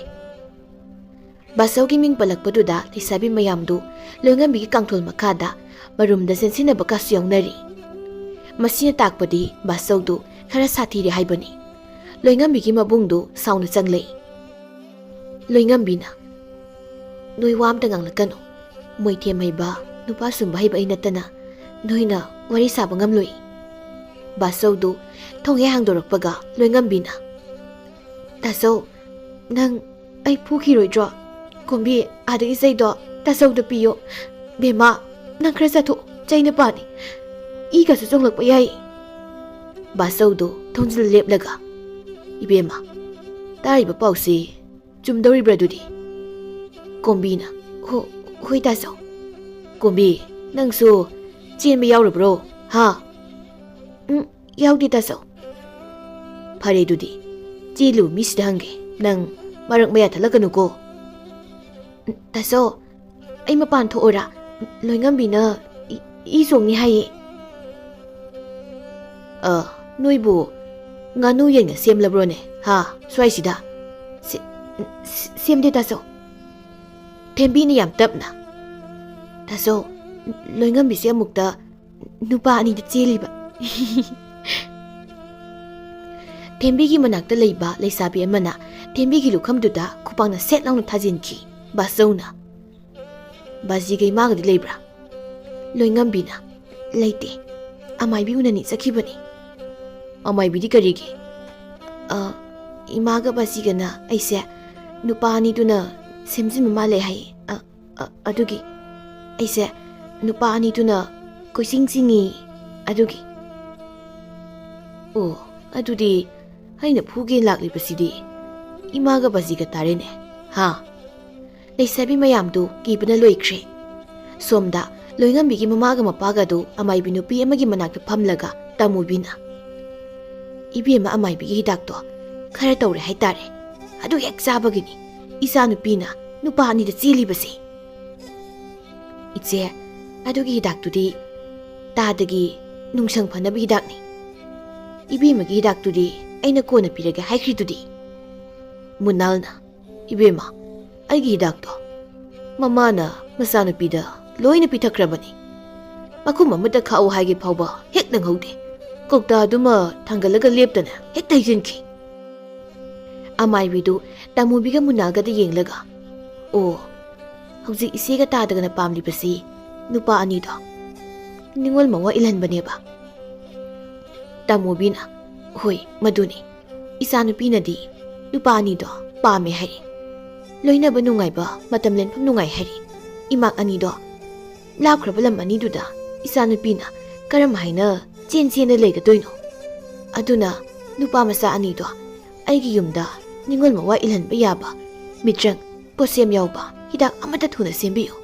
ꯕꯥꯆꯧꯒꯤ ꯃꯤꯡ ꯄꯜꯂꯛꯄꯗꯨꯗ ꯂꯩꯁꯥꯕꯤ ꯃꯌꯥꯝꯗꯨ ꯂꯣꯏꯉꯝꯕꯤꯒꯤ ꯀꯥꯡꯊꯣꯜ ꯃꯈꯥꯗ ꯃꯔꯨꯝꯗ ꯆꯦꯟꯁꯤꯟꯅꯕ ꯀꯥꯁꯨ ꯌꯥꯎꯅꯔꯤ꯫ ꯃꯁꯤꯅ ꯇꯥꯛꯄꯗꯤ ꯕꯥꯆꯧꯗꯨ ꯈꯔ ꯁꯥꯊꯤꯔꯦ ꯍꯥꯏꯕꯅꯤ꯫ ꯂꯣꯏꯉꯝꯕꯤꯒꯤ ꯃꯕꯨꯡꯗꯨ ꯁꯥꯎꯅ ꯆꯪꯂꯛꯏ꯫ ꯂꯣꯏꯉꯝꯕꯤꯅ, "ꯅꯣꯏ ꯋꯥ ꯑꯝꯇ ꯉꯥꯡꯂꯛꯀꯅꯨ꯫ ꯃꯣꯏꯊꯦꯝ ꯍꯩꯕ, ꯅꯨꯄꯥ ꯁꯨꯝꯕ ꯍꯩꯕ ꯑꯩ ꯅꯠꯇꯅ ꯅꯣꯏꯅ ꯋꯥꯔꯤ ꯁꯥꯕ ꯉꯝꯂꯣꯏ꯫" ꯕꯥꯆꯧꯗꯨ ꯊꯣꯡ ꯍꯦꯛ ꯍꯥꯡꯗꯣꯔꯛꯄꯒ ꯂꯣꯏꯉꯝꯕꯤꯅ, "ꯇꯥꯆꯧ, ꯅꯪ ꯑꯩ ꯐꯨꯈꯤꯔꯣꯏꯗ꯭ꯔꯣ? ꯀꯣꯝꯕꯤ, ꯑꯥꯗꯒꯤ ꯆꯩꯗꯣ ꯇꯥꯆꯧꯗ ꯄꯤꯌꯣ꯫ ꯕꯦꯝꯃ, ꯅꯪ ꯈꯔ ꯆꯠꯊꯣꯛ, ꯆꯩꯅ ꯄꯥꯅꯤ꯫ ꯏꯒꯁꯨ ꯆꯣꯡꯂꯛꯄ ꯌꯥꯏ꯫" ꯕꯥꯆꯧꯗꯨ ꯊꯣꯡꯖꯤꯜ ꯂꯦꯞꯂꯒ, "ꯏꯕꯦꯝꯃ, ꯇꯥꯔꯤꯕ ꯄꯥꯎꯁꯤ ꯆꯨꯝꯗꯧꯔꯤꯕ꯭ꯔꯥ ꯑꯗꯨꯗꯤ?" ꯀꯣꯝꯕꯤꯅ, "ꯍꯣ-, ꯍꯣꯏ ꯇꯥꯆꯧ꯫" "ꯀꯣꯝꯕꯤ, ꯅꯪꯁꯨ ꯆꯦꯟꯕ ꯌꯥꯎꯔꯕ꯭ꯔꯣ? ꯍꯥ?" "ꯎꯝ, ꯌꯥꯎꯗꯦ ꯇꯥꯆꯧ꯫" "ꯐꯔꯦ ꯑꯗꯨꯗꯤ, ꯆꯦꯜꯂꯨ, ꯃꯤꯁꯤꯗ ꯍꯪꯒꯦ꯫ ꯅꯪ ꯃꯔꯛ ꯃꯌꯥ ꯊꯠꯂꯛꯀꯅꯨꯀꯣ꯫" "ꯇꯥꯆꯧ, ꯑꯩ ꯃꯄꯥꯟ ꯊꯣꯛꯑꯣꯔꯥ? ꯂꯣꯏꯉꯝꯕꯤꯅ ꯏ-, ꯏ ꯆꯣꯡꯅꯤ ꯍꯥꯏꯌꯦ꯫" "ꯑ, ꯅꯣꯏꯕꯨ ꯉꯥꯅꯨ ꯌꯦꯟꯒ ꯁꯦꯝꯂꯕ꯭ꯔꯣꯅꯦ? ꯍꯥ, ꯁ꯭ꯋꯥꯏꯁꯤꯗ?" "ꯁꯦ-, ꯁꯦ-, ꯁꯦꯝꯗꯦ ꯇꯥꯆꯧ꯫" ꯊꯦꯝꯕꯤꯅ ꯌꯥꯝ ꯇꯞꯅ, "ꯇꯥꯆꯧ, ꯂꯣꯏꯉꯝꯕꯤꯁꯦ ꯑꯃꯨꯛꯇ ꯅꯨꯄꯥ ꯑꯅꯤꯗ ꯆꯦꯜꯂꯤꯕ꯫" ꯊꯦꯝꯕꯤꯒꯤ ꯃꯅꯥꯛꯇ ꯂꯩꯕ ꯂꯩꯁꯥꯕꯤ ꯑꯃꯅ ꯊꯦꯝꯕꯤꯒꯤ ꯂꯨꯈꯝꯗꯨꯗ ꯈꯨꯄꯥꯛꯅ ꯁꯦꯠ ꯂꯥꯎꯅ ꯊꯥꯖꯤꯟꯈꯤ꯫ ꯕꯥꯆꯧꯅ, ꯕꯥꯖꯤꯒ ꯏꯃꯥꯒꯗꯤ ꯂꯩꯕ꯭ꯔꯥ? ꯂꯣꯏꯉꯝꯕꯤꯅ, "ꯂꯩꯇꯦ꯫ ꯑꯃꯥꯏꯕꯤ ꯎꯅꯅꯤ ꯆꯠꯈꯤꯕꯅꯤ꯫" "ꯑꯃꯥꯏꯕꯤꯗꯤ ꯀꯔꯤꯒꯤ?" "ꯑ, ꯏꯃꯥꯒ ꯕꯥꯖꯤꯒꯅ ꯑꯩꯁꯦ ꯅꯨꯄꯥ ꯑꯅꯤꯗꯨꯅ ꯁꯦꯝꯖꯤꯟꯕ ꯃꯥꯜꯂꯦ ꯍꯥꯏꯌꯦ꯫ ꯑ, ꯑ, ꯑꯗꯨꯒꯤ ꯑꯩꯁꯦ ꯅꯨꯄꯥ ꯑꯅꯤꯗꯨꯅ ꯀꯣꯏꯆꯤꯡ ꯆꯤꯡꯉꯤ, ꯑꯗꯨꯒꯤ꯫" "ꯑꯣ, ꯑꯗꯨꯗꯤ ꯑꯩꯅ ꯐꯨꯒꯦ ꯂꯥꯛꯂꯤꯕꯁꯤꯗꯤ ꯏꯃꯥꯒ ꯕꯥꯖꯤꯒ ꯇꯥꯔꯦꯅꯦ, ꯍꯥ?" ꯂꯩꯁꯥꯕꯤ ꯃꯌꯥꯝꯗꯨ ꯀꯤꯕꯅ ꯂꯣꯏꯈ꯭ꯔꯦ꯫ ꯁꯣꯝꯗ ꯂꯣꯏꯉꯝꯕꯤꯒꯤ ꯃꯃꯥꯒ ꯃꯄꯥꯒꯗꯨ ꯑꯃꯥꯏꯕꯤ ꯅꯨꯄꯤ ꯑꯃꯒꯤ ꯃꯅꯥꯛꯇ ꯐꯝꯂꯒ ꯇꯥꯃꯨꯕꯤꯅ, "ꯏꯕꯦꯝꯃ, ꯑꯃꯥꯏꯕꯤꯒꯤ ꯍꯤꯗꯥꯛꯇꯣ ꯈꯔ ꯇꯧꯔꯦ ꯍꯥꯏꯇꯥꯔꯦ꯫ ꯑꯗꯨ ꯍꯦꯛ ꯆꯥꯕꯒꯤꯅꯤ ꯏꯆꯥ ꯅꯨꯄꯤꯅ ꯅꯨꯄꯥ ꯑꯅꯤꯗ ꯆꯦꯜꯂꯤꯕꯁꯦ꯫" "ꯏꯆꯦ, ꯑꯗꯨꯒꯤ ꯍꯤꯗꯥꯛꯇꯨꯗꯤ ꯇꯥꯗꯒꯤ ꯅꯨꯡꯁꯪ ꯐꯅꯕ ꯍꯤꯗꯥꯛꯅꯤ꯫ ꯏꯕꯦꯝꯃꯒꯤ ꯍꯤꯗꯥꯛꯇꯨꯗꯤ ꯑꯩꯅ ꯀꯣꯟꯅ ꯄꯤꯔꯒꯦ ꯍꯥꯏꯈ꯭ꯔꯤꯗꯨꯗꯤ꯫" ꯃꯨꯅꯥꯜꯅ, "ꯏꯕꯦꯝꯃ, ꯑꯩꯒꯤ ꯍꯤꯗꯥꯛꯇꯣ ꯃꯃꯥꯅ ꯃꯆꯥꯅꯨꯄꯤꯗ ꯂꯣꯏꯅ ꯄꯤꯊꯛꯈ꯭ꯔꯕꯅꯤ꯫ ꯃꯈꯨꯝ ꯑꯃꯠꯇ ꯈꯥꯛꯎ ꯍꯥꯏꯒꯦ ꯐꯥꯎꯕ ꯍꯦꯛ ꯅꯪꯍꯧꯗꯦ꯫ ꯀꯧꯇꯥꯗꯨꯃ ꯊꯥꯡꯒꯠꯂꯒ ꯂꯦꯞꯇꯅ ꯍꯦꯛꯇ ꯍꯩꯖꯤꯟꯈꯤ꯫" ꯑꯃꯥꯏꯕꯤꯗꯨ ꯇꯥꯃꯨꯕꯤꯒ ꯃꯨꯅꯥꯜꯒꯗ ꯌꯦꯡꯂꯒ, "ꯑꯣ, ꯍꯧꯖꯤꯛ ꯏꯆꯦꯒ ꯇꯥꯗꯒꯅ ꯄꯥꯝꯂꯤꯕꯁꯤ ꯅꯨꯄꯥ ꯑꯅꯤꯗꯣ ꯅꯤꯉꯣꯜ ꯃꯋꯥ ꯏꯜꯍꯟꯕꯅꯦꯕ꯫" ꯇꯥꯃꯨꯕꯤꯅ, "ꯍꯣꯏ, ꯃꯗꯨꯅꯤ꯫ ꯏꯆꯥꯅꯨꯄꯤꯅꯗꯤ ꯅꯨꯄꯥ ꯑꯅꯤꯗꯣ ꯄꯥꯝꯃꯦ ꯍꯥꯏꯔꯤ꯫ ꯂꯣꯏꯅꯕ ꯅꯨꯡꯉꯥꯏꯕ, ꯃꯇꯝ ꯂꯦꯟꯐꯝ ꯅꯨꯡꯉꯥꯏ ꯍꯥꯏꯔꯤ꯫ ꯏꯃꯥꯛ ꯑꯅꯤꯗꯣ ꯂꯥꯞꯈ꯭ꯔꯕ ꯂꯝ ꯑꯅꯤꯗꯨꯗ ꯏꯆꯥꯅꯨꯄꯤꯅ ꯀꯔꯝ ꯍꯥꯏꯅ ꯆꯦꯟ ꯆꯦꯟꯅ ꯂꯩꯒꯗꯣꯏꯅꯣ? ꯑꯗꯨꯅ ꯅꯨꯄꯥ ꯃꯆꯥ ꯑꯅꯤꯗꯣ ꯑꯩꯒꯤ ꯌꯨꯝꯗ ꯅꯤꯉꯣꯜ ꯃꯋꯥ ꯏꯜꯍꯟꯕ ꯌꯥꯕ ꯃꯤꯇ꯭ꯔꯪ, ꯄꯣꯠꯁꯦꯝ ꯌꯥꯎꯕ ꯍꯤꯗꯥꯛ ꯑꯃꯠꯇ ꯊꯨꯅ ꯁꯦꯝꯕꯤꯌꯨ꯫"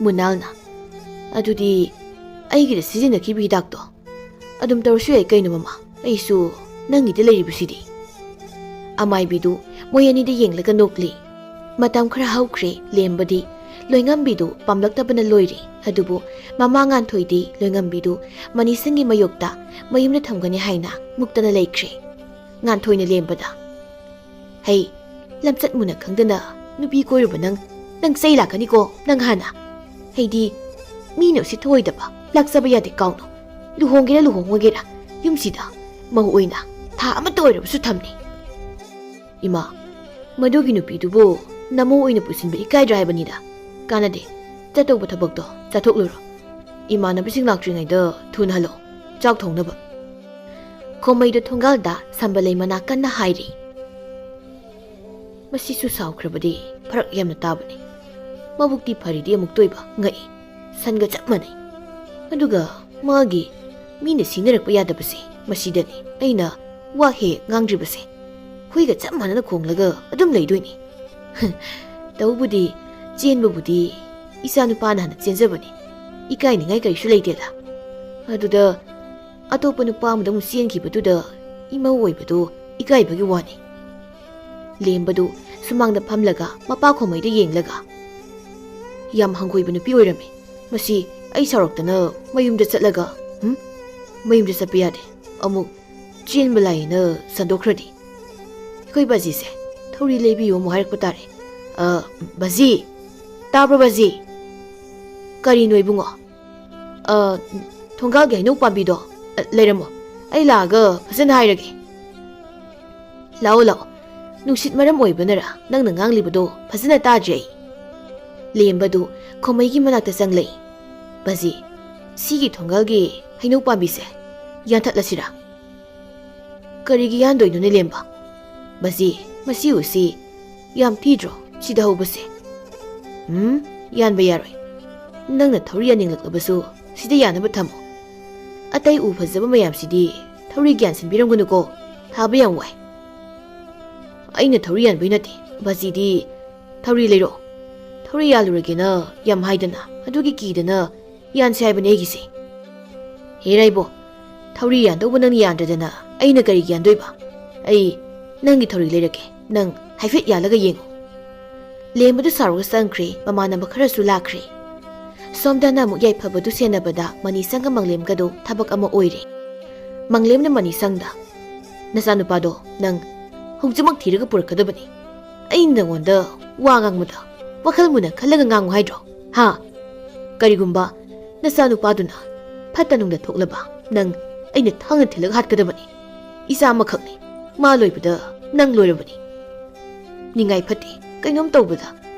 ꯃꯨꯅꯥꯜꯅ, "ꯑꯗꯨꯗꯤ ꯑꯩꯒꯤꯗ ꯁꯤꯖꯤꯟꯅꯈꯤꯕ ꯍꯤꯗꯥꯛꯇꯣ ꯑꯗꯨꯝ ꯇꯧꯔꯁꯨ ꯌꯥꯏ ꯀꯩꯅꯣ, ꯃꯃꯥ? ꯑꯩꯁꯨ ꯅꯪꯒꯤꯗ ꯂꯩꯔꯤꯕꯁꯤꯗꯤ꯫" ꯑꯃꯥꯏꯕꯤꯗꯨ ꯃꯣꯏ ꯑꯅꯤꯗ ꯌꯦꯡꯂꯒ ꯅꯣꯛꯂꯤ꯫ ꯃꯇꯝ ꯈꯔ ꯍꯧꯈ꯭ꯔꯦ ꯂꯦꯝꯕꯗꯤ꯫ ꯂꯣꯏꯉꯝꯕꯤꯗꯨ ꯄꯥꯝꯂꯛꯇꯕꯅ ꯂꯣꯏꯔꯦ꯫ ꯑꯗꯨꯕꯨ ꯃꯃꯥ ꯉꯥꯟꯊꯣꯏꯗꯤ ꯂꯣꯏꯉꯝꯕꯤꯗꯨ ꯃꯅꯤꯁꯪꯒꯤ ꯃꯌꯣꯛꯇ ꯃꯌꯨꯝꯗ ꯊꯝꯒꯅꯤ ꯍꯥꯏꯅ ꯃꯨꯛꯇꯅ ꯂꯩꯈ꯭ꯔꯦ꯫ ꯉꯥꯟꯊꯣꯏꯅ ꯂꯦꯝꯕꯗ, "ꯍꯩ, ꯂꯝꯆꯠ ꯃꯨꯅ ꯈꯪꯗꯅ ꯅꯨꯄꯤ ꯀꯣꯏꯔꯨꯕ ꯅꯪ, ꯅꯪ ꯆꯩ ꯂꯥꯛꯀꯅꯤꯀꯣ, ꯅꯪ ꯍꯥꯟꯅ꯫ ꯍꯩꯗꯤ ꯃꯤꯅ ꯎꯁꯤꯠ ꯊꯑꯣꯏꯗꯕ ꯂꯥꯛꯆꯕ ꯌꯥꯗꯦ ꯀꯥꯎꯅꯨ꯫ ꯂꯨꯍꯣꯡꯒꯦꯔꯥ ꯂꯨꯍꯣꯡꯉꯣꯏꯒꯦꯔꯥ ꯌꯨꯝꯁꯤꯗ ꯃꯧ ꯑꯣꯏꯅ ꯊꯥ ꯑꯃꯠꯇ ꯑꯣꯏꯔꯕꯁꯨ ꯊꯝꯅꯤ꯫" "ꯏꯃꯥ, ꯃꯗꯨꯒꯤ ꯅꯨꯄꯤꯗꯨꯕꯨ ꯅꯃꯧ ꯑꯣꯏꯅ ꯄꯨꯁꯤꯟꯕ ꯏꯀꯥꯏꯗ꯭ꯔꯥ ꯍꯥꯏꯕꯅꯤꯗ?" "ꯀꯥꯟꯅꯗꯦ, ꯆꯠꯇꯧꯕ ꯊꯕꯛꯇꯣ ꯆꯠꯊꯣꯛꯂꯨꯔꯣ꯫ ꯏꯃꯥꯟꯅꯕꯁꯤꯡ ꯂꯥꯛꯇ꯭ꯔꯤꯉꯩꯗ ꯊꯨꯅ ꯍꯜꯂꯛꯑꯣ, ꯆꯥꯛ ꯊꯣꯡꯅꯕ꯫" ꯈꯣꯃꯩꯗꯣ ꯊꯣꯡꯒꯥꯜꯗ ꯁꯝꯕꯂꯩ ꯃꯅꯥ ꯀꯟꯅ ꯍꯥꯏꯔꯤ꯫ ꯃꯁꯤꯁꯨ ꯁꯥꯎꯈ꯭ꯔꯕꯗꯤ ꯐꯔꯛ ꯌꯥꯝꯅ ꯇꯥꯕꯅꯤ꯫ ꯃꯕꯨꯛꯇꯤ ꯐꯔꯤꯗꯤ ꯑꯃꯨꯛꯇ ꯑꯣꯏꯕ ꯉꯛꯏ꯫ ꯁꯟꯒ ꯆꯞ ꯃꯥꯟꯅꯩ꯫ ꯑꯗꯨꯒ ꯃꯥꯒꯤ ꯃꯤꯅ ꯁꯤꯡꯅꯔꯛꯄ ꯌꯥꯗꯕꯁꯦ ꯃꯁꯤꯗꯅꯤ ꯑꯩꯅ ꯋꯥ ꯍꯦꯛ ꯉꯥꯡꯗ꯭ꯔꯤꯕꯁꯦ꯫ ꯍꯨꯏꯒ ꯆꯞ ꯃꯥꯟꯅꯅ ꯈꯣꯡꯂꯒ ꯑꯗꯨꯝ ꯂꯩꯗꯣꯏꯅꯤ꯫ ꯇꯧꯕꯨꯗꯤ, ꯆꯦꯟꯕꯕꯨꯗꯤ ꯏꯆꯥ ꯅꯨꯄꯥꯅ ꯍꯥꯟꯅ ꯆꯦꯟꯖꯕꯅꯤ꯫ ꯏꯀꯥꯏꯅꯤꯡꯉꯥꯏ ꯀꯔꯤꯁꯨ ꯂꯩꯇꯦꯗ꯫ ꯑꯗꯨꯗ ꯑꯇꯣꯞꯄ ꯅꯨꯄꯥ ꯑꯃꯗ ꯑꯃꯨꯛ ꯆꯦꯟꯈꯤꯕꯗꯨꯗ ꯏꯃꯧ ꯑꯣꯏꯕꯗꯨ ꯏꯀꯥꯏꯕꯒꯤ ꯋꯥꯅꯤ꯫ ꯂꯦꯝꯕꯗꯨ ꯁꯨꯃꯥꯡꯗ ꯐꯝꯂꯒ ꯃꯄꯥ ꯈꯣꯃꯩꯗ ꯌꯦꯡꯂꯒ, "ꯌꯥꯝ ꯍꯪꯒꯣꯏꯕ ꯅꯨꯄꯤ ꯑꯣꯏꯔꯝꯃꯤ꯫ ꯃꯁꯤ ꯑꯩ ꯁꯥꯎꯔꯛꯇꯅ ꯃꯌꯨꯝꯗ ꯆꯠꯂꯒ, ꯍꯨꯝ? ꯃꯌꯨꯝꯗ ꯆꯠꯄ ꯌꯥꯗꯦ꯫ ꯑꯃꯨꯛ ꯆꯦꯟꯕ ꯂꯥꯏꯌꯦꯅ ꯁꯟꯗꯣꯛꯈ꯭ꯔꯗꯤ꯫ ꯑꯩꯈꯣꯏ ꯕꯥꯖꯤꯁꯦ ꯊꯧꯔꯤ ꯂꯩꯕꯤꯌꯨ ꯑꯃꯨꯛ ꯍꯥꯏꯔꯛꯄ ꯇꯥꯔꯦ꯫ ꯑ, ꯕꯥꯖꯤ! ꯇꯥꯕ꯭ꯔꯣ ꯕꯥꯖꯤ?" "ꯀꯔꯤꯅꯣ ꯏꯕꯨꯡꯉꯣ?" "ꯑ, ꯊꯣꯡꯒꯥꯜꯒꯤ ꯍꯩꯅꯧ ꯄꯥꯝꯕꯤꯗꯣ, ꯑ, ꯂꯩꯔꯝꯃꯣ꯫ ꯑꯩ ꯂꯥꯛꯑꯒ ꯐꯖꯅ ꯍꯥꯏꯔꯒꯦ꯫" "ꯂꯥꯛꯑꯣ, ꯂꯥꯛꯑꯣ꯫ ꯅꯨꯡꯁꯤꯠ ꯃꯔꯝ ꯑꯣꯏꯕꯅꯔ ꯅꯪꯅ ꯉꯥꯡꯂꯤꯕꯗꯣ ꯐꯖꯅ ꯇꯥꯗ꯭ꯔꯦ ꯑꯩ꯫" ꯂꯦꯝꯕꯗꯨ ꯈꯣꯃꯩꯒꯤ ꯃꯅꯥꯛꯇ ꯆꯪꯂꯛꯏ꯫ "ꯕꯥꯖꯤ, ꯁꯤꯒꯤ ꯊꯣꯡꯒꯥꯜꯒꯤ ꯍꯩꯅꯧ ꯄꯥꯝꯕꯤꯁꯦ ꯌꯥꯟꯊꯠꯂꯁꯤꯔꯥ?" "ꯀꯔꯤꯒꯤ ꯌꯥꯟꯗꯣꯏꯅꯣꯅꯦ ꯂꯦꯝꯕ? ꯕꯥꯖꯤ, ꯃꯁꯤ ꯎꯁꯤ ꯌꯥꯝ ꯊꯤꯗ꯭ꯔꯣ ꯁꯤꯗ ꯍꯧꯕꯁꯦ?" "ꯎꯝ, ꯌꯥꯟꯕ ꯌꯥꯔꯣꯏ꯫ ꯅꯪꯅ ꯊꯧꯔꯤ ꯌꯥꯟꯅꯤꯡꯂꯛꯂꯕꯁꯨ ꯁꯤꯗ ꯌꯥꯟꯅꯕ ꯊꯝꯃꯣ꯫ ꯑꯇꯩ ꯎ ꯐꯖꯕ ꯃꯌꯥꯝꯁꯤꯗꯤ ꯊꯧꯔꯤ ꯌꯥꯟꯁꯤꯟꯕꯤꯔꯝꯒꯅꯨꯀꯣ, ꯊꯥꯕ ꯌꯥꯝ ꯋꯥꯏ꯫" "ꯑꯩꯅ ꯊꯧꯔꯤ ꯌꯥꯟꯕꯩ ꯅꯠꯇꯦ, ꯕꯥꯖꯤꯗꯤ ꯊꯧꯔꯤ ꯂꯩꯔꯛꯑꯣ꯫ ꯊꯧꯔꯤ ꯌꯥꯜꯂꯨꯔꯒꯦꯅ ꯌꯥꯝ ꯍꯥꯏꯗꯅ, ꯑꯗꯨꯒꯤ ꯀꯤꯗꯅ ꯌꯥꯟꯁꯦ ꯍꯥꯏꯕꯅꯦ ꯑꯩꯒꯤꯁꯦ꯫" "ꯍꯦꯔꯥ ꯏꯕꯣ, ꯊꯧꯔꯤ ꯌꯥꯟꯗꯧꯕ ꯅꯪꯅ ꯌꯥꯟꯗ꯭ꯔꯗꯅ ꯑꯩꯅ ꯀꯔꯤꯒꯤ ꯌꯥꯟꯗꯣꯏꯕ? ꯑꯩ ꯅꯪꯒꯤ ꯊꯧꯔꯤ ꯂꯩꯔꯛꯀꯦ, ꯅꯪ ꯍꯥꯏꯐꯦꯠ ꯌꯥꯜꯂꯒ ꯌꯦꯡꯉꯨ꯫" ꯂꯦꯝꯕꯗꯨ ꯁꯥꯎꯔꯒ ꯆꯪꯈ꯭ꯔꯦ꯫ ꯃꯃꯥꯟꯅꯕ ꯈꯔꯁꯨ ꯂꯥꯛꯈ꯭ꯔꯦ꯫ ꯁꯣꯝꯗꯅ ꯑꯃꯨꯛ ꯌꯥꯏꯐꯕꯗꯨ ꯁꯦꯟꯅꯕꯗ ꯃꯅꯤꯁꯪꯒ ꯃꯪꯂꯦꯝꯒꯗꯣ ꯊꯕꯛ ꯑꯃ ꯑꯣꯏꯔꯦ꯫ ꯃꯪꯂꯦꯝꯅ ꯃꯅꯤꯁꯪꯗ, "ꯅꯆꯥꯅꯨꯄꯥꯗꯣ ꯅꯪ ꯍꯧꯖꯤꯛꯃꯛ ꯊꯤꯔꯒ ꯄꯨꯔꯛꯀꯗꯕꯅꯤ꯫ ꯑꯩꯅ ꯅꯉꯣꯟꯗ ꯋꯥ ꯉꯥꯡꯕꯗ ꯋꯥꯈꯜ ꯃꯨꯟꯅ ꯈꯜꯂꯒ ꯉꯥꯡꯉꯨ ꯍꯥꯏꯗ꯭ꯔꯣ? ꯍꯥ? ꯀꯔꯤꯒꯨꯝꯕ ꯅꯆꯥꯅꯨꯄꯥꯗꯨꯅ ꯐꯠꯇ ꯅꯨꯡꯗ ꯊꯣꯛꯂꯕ ꯅꯪ ꯑꯩꯅ ꯊꯥꯡꯅ ꯊꯤꯜꯂꯒ ꯍꯥꯠꯀꯗꯕꯅꯤ꯫ ꯏꯆꯥ ꯑꯃꯈꯛꯅꯤ, ꯃꯥ ꯂꯣꯏꯕꯗ ꯅꯪ ꯂꯣꯏꯔꯕꯅꯤ꯫ ꯅꯤꯡꯉꯥꯏ ꯐꯠꯇꯦ, ꯀꯩꯅꯣꯝ ꯇꯧꯕꯗ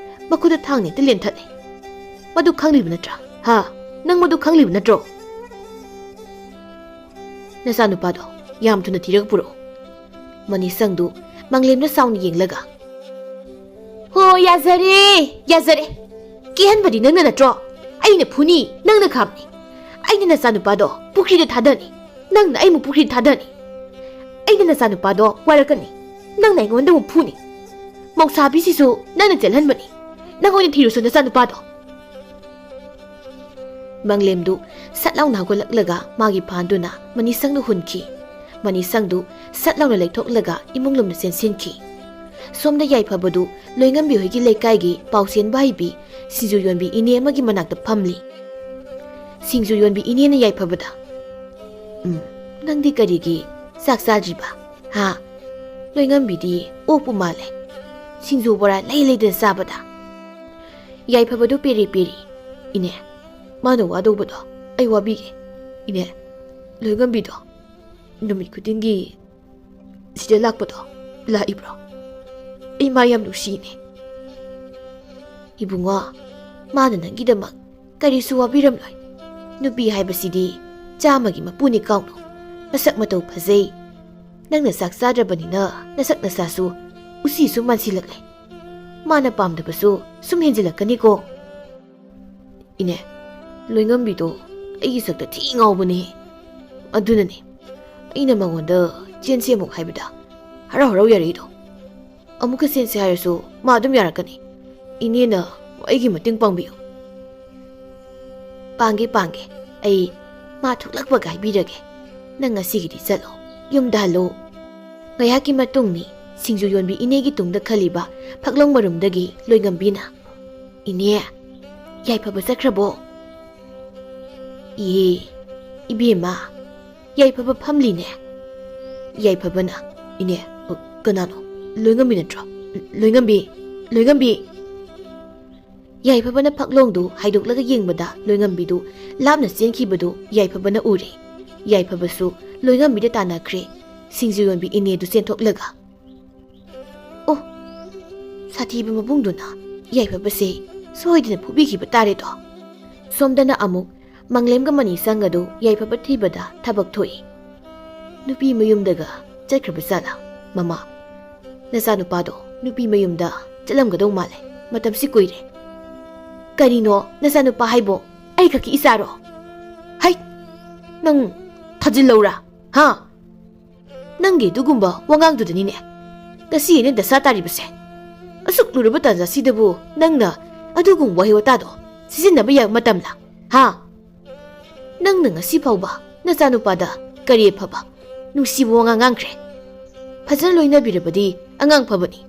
ꯃꯈꯨꯠꯇ ꯊꯥꯡꯅ ꯍꯦꯛꯇ ꯂꯦꯟꯊꯠꯂꯦ꯫ ꯃꯗꯨ ꯈꯪꯂꯤꯕ ꯅꯠꯇ꯭ꯔꯥ? ꯍꯥ? ꯅꯪ ꯃꯗꯨ ꯈꯪꯂꯤꯕ ꯅꯠꯇ꯭ꯔꯣ? ꯅꯆꯥꯅꯨꯄꯥꯗꯣ ꯌꯥꯝ ꯊꯨꯅ ꯊꯤꯔꯒ ꯄꯨꯔꯛꯎ꯫ ꯃꯅꯤꯁꯪꯗꯨ ꯃꯪꯂꯦꯝꯗ ꯁꯥꯎꯅ ꯌꯦꯡꯂꯒ, "ꯍꯣ, ꯌꯥꯖꯔꯦ, ꯌꯥꯖꯔꯦ꯫ ꯀꯤꯍꯟꯕꯗꯤ ꯅꯪꯅ ꯅꯠꯇ꯭ꯔꯣ? ꯑꯩꯅ ꯐꯨꯅꯤ, ꯅꯪꯅ ꯈꯥꯝꯅꯤ꯫ ꯑꯩꯅ ꯅꯆꯥꯅꯨꯄꯥꯗꯣ ꯄꯨꯈ꯭ꯔꯤꯗ ꯊꯥꯗꯅꯤ, ꯅꯪꯅ ꯑꯩꯕꯨ ꯄꯨꯈ꯭ꯔꯤꯗ ꯊꯥꯗꯅꯤ꯫ ꯑꯩꯅ ꯅꯆꯥꯅꯨꯄꯥꯗꯣ ꯋꯥꯔꯛꯀꯅꯤ, ꯅꯪꯅ ꯑꯩꯉꯣꯟꯗ ꯑꯃꯨꯛ ꯐꯨꯅꯤ꯫ ꯃꯧꯁꯥꯕꯤꯁꯤꯁꯨ ꯅꯪꯅ ꯆꯦꯜꯍꯟꯕꯅꯤ꯫ ꯅꯪ ꯑꯣꯏꯅ ꯊꯤꯔꯨꯁꯨ ꯅꯆꯥꯅꯨꯄꯥꯗꯣ꯫" ꯃꯪꯂꯦꯝꯗꯨ ꯁꯠ ꯂꯥꯎꯅ ꯍꯧꯒꯠꯂꯛꯂꯒ ꯃꯥꯒꯤ ꯐꯥꯟꯗꯨꯅ ꯃꯅꯤꯁꯪꯗꯨ ꯍꯨꯟꯈꯤ꯫ ꯃꯅꯤꯁꯪꯗꯨ ꯁꯠ ꯂꯥꯎꯅ ꯂꯩꯊꯣꯛꯂꯒ ꯏꯃꯨꯡ ꯂꯣꯝꯗ ꯆꯦꯟꯁꯤꯟꯈꯤ꯫ ꯁꯣꯝꯗ ꯌꯥꯏꯐꯕꯗꯨ ꯂꯣꯏꯉꯝꯕꯤ ꯍꯣꯏꯒꯤ ꯂꯩꯀꯥꯏꯒꯤ ꯄꯥꯎ ꯆꯦꯟꯕ ꯍꯩꯕꯤ ꯁꯤꯡꯖꯨ ꯌꯣꯟꯕꯤ ꯏꯅꯦ ꯑꯃꯒꯤ ꯃꯅꯥꯛꯇ ꯐꯝꯂꯤ꯫ ꯁꯤꯡꯖꯨ ꯌꯣꯟꯕꯤ ꯏꯅꯦꯅ ꯌꯥꯏꯐꯕꯗ, "ꯎꯝ, ꯅꯪꯗꯤ ꯀꯔꯤꯒꯤ ꯆꯥꯛ ꯆꯥꯗ꯭ꯔꯤꯕ? ꯍꯥ? ꯂꯣꯏꯉꯝꯕꯤꯗꯤ ꯑꯣꯛꯄꯨ ꯃꯥꯜꯂꯦ꯫ ꯁꯤꯡꯖꯨ ꯕꯣꯔꯥ ꯂꯩ ꯂꯩꯗꯅ ꯆꯥꯕꯗ꯫" ꯌꯥꯏꯐꯕꯗꯨ ꯄꯦꯔꯤ ꯄꯦꯔꯤ, "ꯏꯅꯦ, ꯃꯥꯅ ꯋꯥꯗꯧꯕꯗꯣ ꯑꯩ ꯋꯥꯕꯤꯒꯦ꯫ ꯏꯅꯦ, ꯂꯣꯏꯉꯝꯕꯤꯗꯣ ꯅꯨꯃꯤꯠ ꯈꯨꯗꯤꯡꯒꯤ ꯁꯤꯗ ꯂꯥꯛꯄꯗꯣ ꯂꯥꯛꯏꯕ꯭ꯔꯣ? ꯑꯩ ꯃꯥ ꯌꯥꯝ ꯅꯨꯡꯁꯤꯅꯦ꯫" "ꯏꯕꯨꯡꯉꯣ, ꯃꯥꯅ ꯅꯪꯒꯤꯗꯃꯛ ꯀꯔꯤꯁꯨ ꯋꯥꯕꯤꯔꯝꯂꯣꯏ꯫ ꯅꯨꯄꯤ ꯍꯥꯏꯕꯁꯤꯗꯤ ꯆꯥꯝꯃꯒꯤ ꯃꯄꯨꯅꯤ ꯀꯥꯎꯅꯨ꯫ ꯃꯁꯛ ꯃꯇꯧ ꯐꯖꯩ꯫ ꯅꯪꯅ ꯆꯥꯛ ꯆꯥꯗ꯭ꯔꯕꯅꯤꯅ ꯅꯁꯛ ꯅꯁꯥꯁꯨ ꯎꯁꯤꯁꯨ ꯃꯥꯟꯁꯤꯜꯂꯛꯂꯦ꯫ ꯃꯥꯅ ꯄꯥꯝꯗꯕꯁꯨ ꯁꯨꯝ ꯍꯦꯟꯖꯤꯜꯂꯛꯀꯅꯤꯀꯣ꯫" "ꯏꯅꯦ, ꯂꯣꯏꯉꯝꯕꯤꯗꯣ ꯑꯩꯒꯤ ꯁꯛꯇ ꯊꯤ ꯉꯥꯎꯕꯅꯦ꯫ ꯑꯗꯨꯅꯅꯦ ꯑꯩꯅ ꯃꯉꯣꯟꯗ ꯆꯦꯟꯁꯦ ꯑꯃꯨꯛ ꯍꯥꯏꯕꯗ ꯍꯔꯥꯎ ꯍꯔꯥꯎ ꯌꯥꯔꯛꯏꯗꯣ꯫ ꯑꯃꯨꯛꯀ ꯆꯦꯟꯁꯦ ꯍꯥꯏꯔꯁꯨ ꯃꯥ ꯑꯗꯨꯝ ꯌꯥꯔꯛꯀꯅꯤ꯫ ꯏꯅꯦꯅ ꯑꯩꯒꯤ ꯃꯇꯦꯡ ꯄꯥꯡꯕꯤꯌꯨ꯫" "ꯄꯥꯡꯒꯦ, ꯄꯥꯡꯒꯦ꯫ ꯑꯩ ꯃꯥ ꯊꯣꯛꯂꯛꯄꯒ ꯍꯥꯏꯕꯤꯔꯒꯦ꯫ ꯅꯪ ꯉꯁꯤꯒꯤꯗꯤ ꯆꯠꯂꯣ, ꯌꯨꯝꯗ ꯍꯜꯂꯣ꯫" ꯉꯥꯏꯍꯥꯛꯀꯤ ꯃꯇꯨꯡꯅꯤ ꯁꯤꯡꯖꯨ ꯌꯣꯟꯕꯤ ꯏꯅꯦꯒꯤ ꯇꯨꯡꯗ ꯈꯜꯂꯤꯕ ꯐꯛꯂꯣꯡ ꯃꯔꯨꯝꯗꯒꯤ ꯂꯣꯏꯉꯝꯕꯤꯅ, "ꯏꯅꯦ, ꯌꯥꯏꯐꯕ ꯆꯠꯈ꯭ꯔꯕꯣ?" "ꯏꯍꯦ, ꯏꯕꯦꯝꯃ, ꯌꯥꯏꯐꯕ ꯐꯝꯂꯤꯅꯦ꯫" ꯌꯥꯏꯐꯕꯅ, "ꯏꯅꯦ, ꯑ, ꯀꯅꯥꯅꯣ? ꯂꯣꯏꯉꯝꯕꯤ ꯅꯠꯇ꯭ꯔꯣ? ꯂꯣꯏꯉꯝꯕꯤ, ꯂꯣꯏꯉꯝꯕꯤ!" ꯌꯥꯏꯐꯕꯅ ꯐꯛꯂꯣꯡꯗꯨ ꯍꯥꯏꯗꯣꯛꯂꯒ ꯌꯦꯡꯕꯗ ꯂꯣꯏꯉꯝꯕꯤꯗꯨ ꯂꯥꯞꯅ ꯆꯦꯟꯈꯤꯕꯗꯨ ꯌꯥꯏꯐꯕꯅ ꯎꯔꯦ꯫ ꯌꯥꯏꯐꯕꯁꯨ ꯂꯣꯏꯉꯝꯕꯤꯗ ꯇꯥꯟꯅꯈ꯭ꯔꯦ꯫ ꯁꯤꯡꯖꯨ ꯌꯣꯟꯕꯤ ꯏꯅꯦꯗꯨ ꯆꯦꯟꯊꯣꯛꯂꯒ, "ꯑꯣ, ꯁꯥꯊꯤꯕ ꯃꯕꯨꯡꯗꯨꯅ ꯌꯥꯏꯐꯕꯁꯦ ꯁꯣꯏꯗꯅ ꯐꯨꯕꯤꯈꯤꯕ ꯇꯥꯔꯦꯗꯣ꯫ ꯁꯣꯝꯗꯅ ꯑꯃꯨꯛ ꯃꯪꯂꯦꯝꯒ ꯃꯅꯤꯁꯪ ꯑꯗꯨ ꯌꯥꯏꯐꯕ ꯊꯤꯕꯗ ꯊꯕꯛ ꯊꯣꯛꯏ꯫ ꯅꯨꯄꯤ ꯃꯌꯨꯝꯗꯒ ꯆꯠꯈ꯭ꯔꯕ ꯖꯥꯠꯂꯥ? ꯃꯃꯥ, ꯅꯆꯥꯅꯨꯄꯥꯗꯣ ꯅꯨꯄꯤ ꯃꯌꯨꯝꯗ ꯆꯠꯂꯝꯒꯗꯧ ꯃꯥꯜꯂꯦ꯫ ꯃꯇꯝꯁꯤ ꯀꯨꯏꯔꯦ꯫ ꯀꯔꯤꯅꯣ ꯅꯆꯥꯅꯨꯄꯥ ꯍꯥꯏꯕꯣ? ꯑꯩ ꯈꯛꯀꯤ ꯏꯆꯥꯔꯣ? ꯍꯩ! ꯅꯪ ꯊꯥꯖꯤꯜꯂꯧꯔꯥ? ꯍꯥ? ꯅꯪꯒꯤ ꯑꯗꯨꯒꯨꯝꯕ ꯋꯥꯉꯥꯡꯗꯨꯗꯅꯤꯅꯦ ꯉꯁꯤ ꯑꯩꯅ ꯗꯁꯥ ꯇꯥꯔꯤꯕꯁꯦ꯫ ꯑꯁꯨꯛ ꯂꯨꯔꯕ ꯇꯥꯟꯖꯥꯁꯤꯗꯕꯨ ꯅꯪꯅ ꯑꯗꯨꯒꯨꯝꯕ ꯋꯥꯍꯩ ꯋꯥꯇꯥꯗꯣ ꯁꯤꯖꯤꯟꯅꯕ ꯌꯥꯕ ꯃꯇꯝꯂꯥ? ꯍꯥ? ꯅꯪꯅ ꯉꯁꯤ ꯐꯥꯎꯕ ꯅꯆꯥꯅꯨꯄꯥꯗ ꯀꯔꯤ ꯑꯐꯕ, ꯅꯨꯡꯁꯤꯕ ꯋꯥꯉꯥꯡ ꯉꯥꯡꯈ꯭ꯔꯦ? ꯐꯖꯅ ꯂꯣꯏꯅꯕꯤꯔꯕꯗꯤ ꯑꯉꯥꯡ ꯐꯕꯅꯤ꯫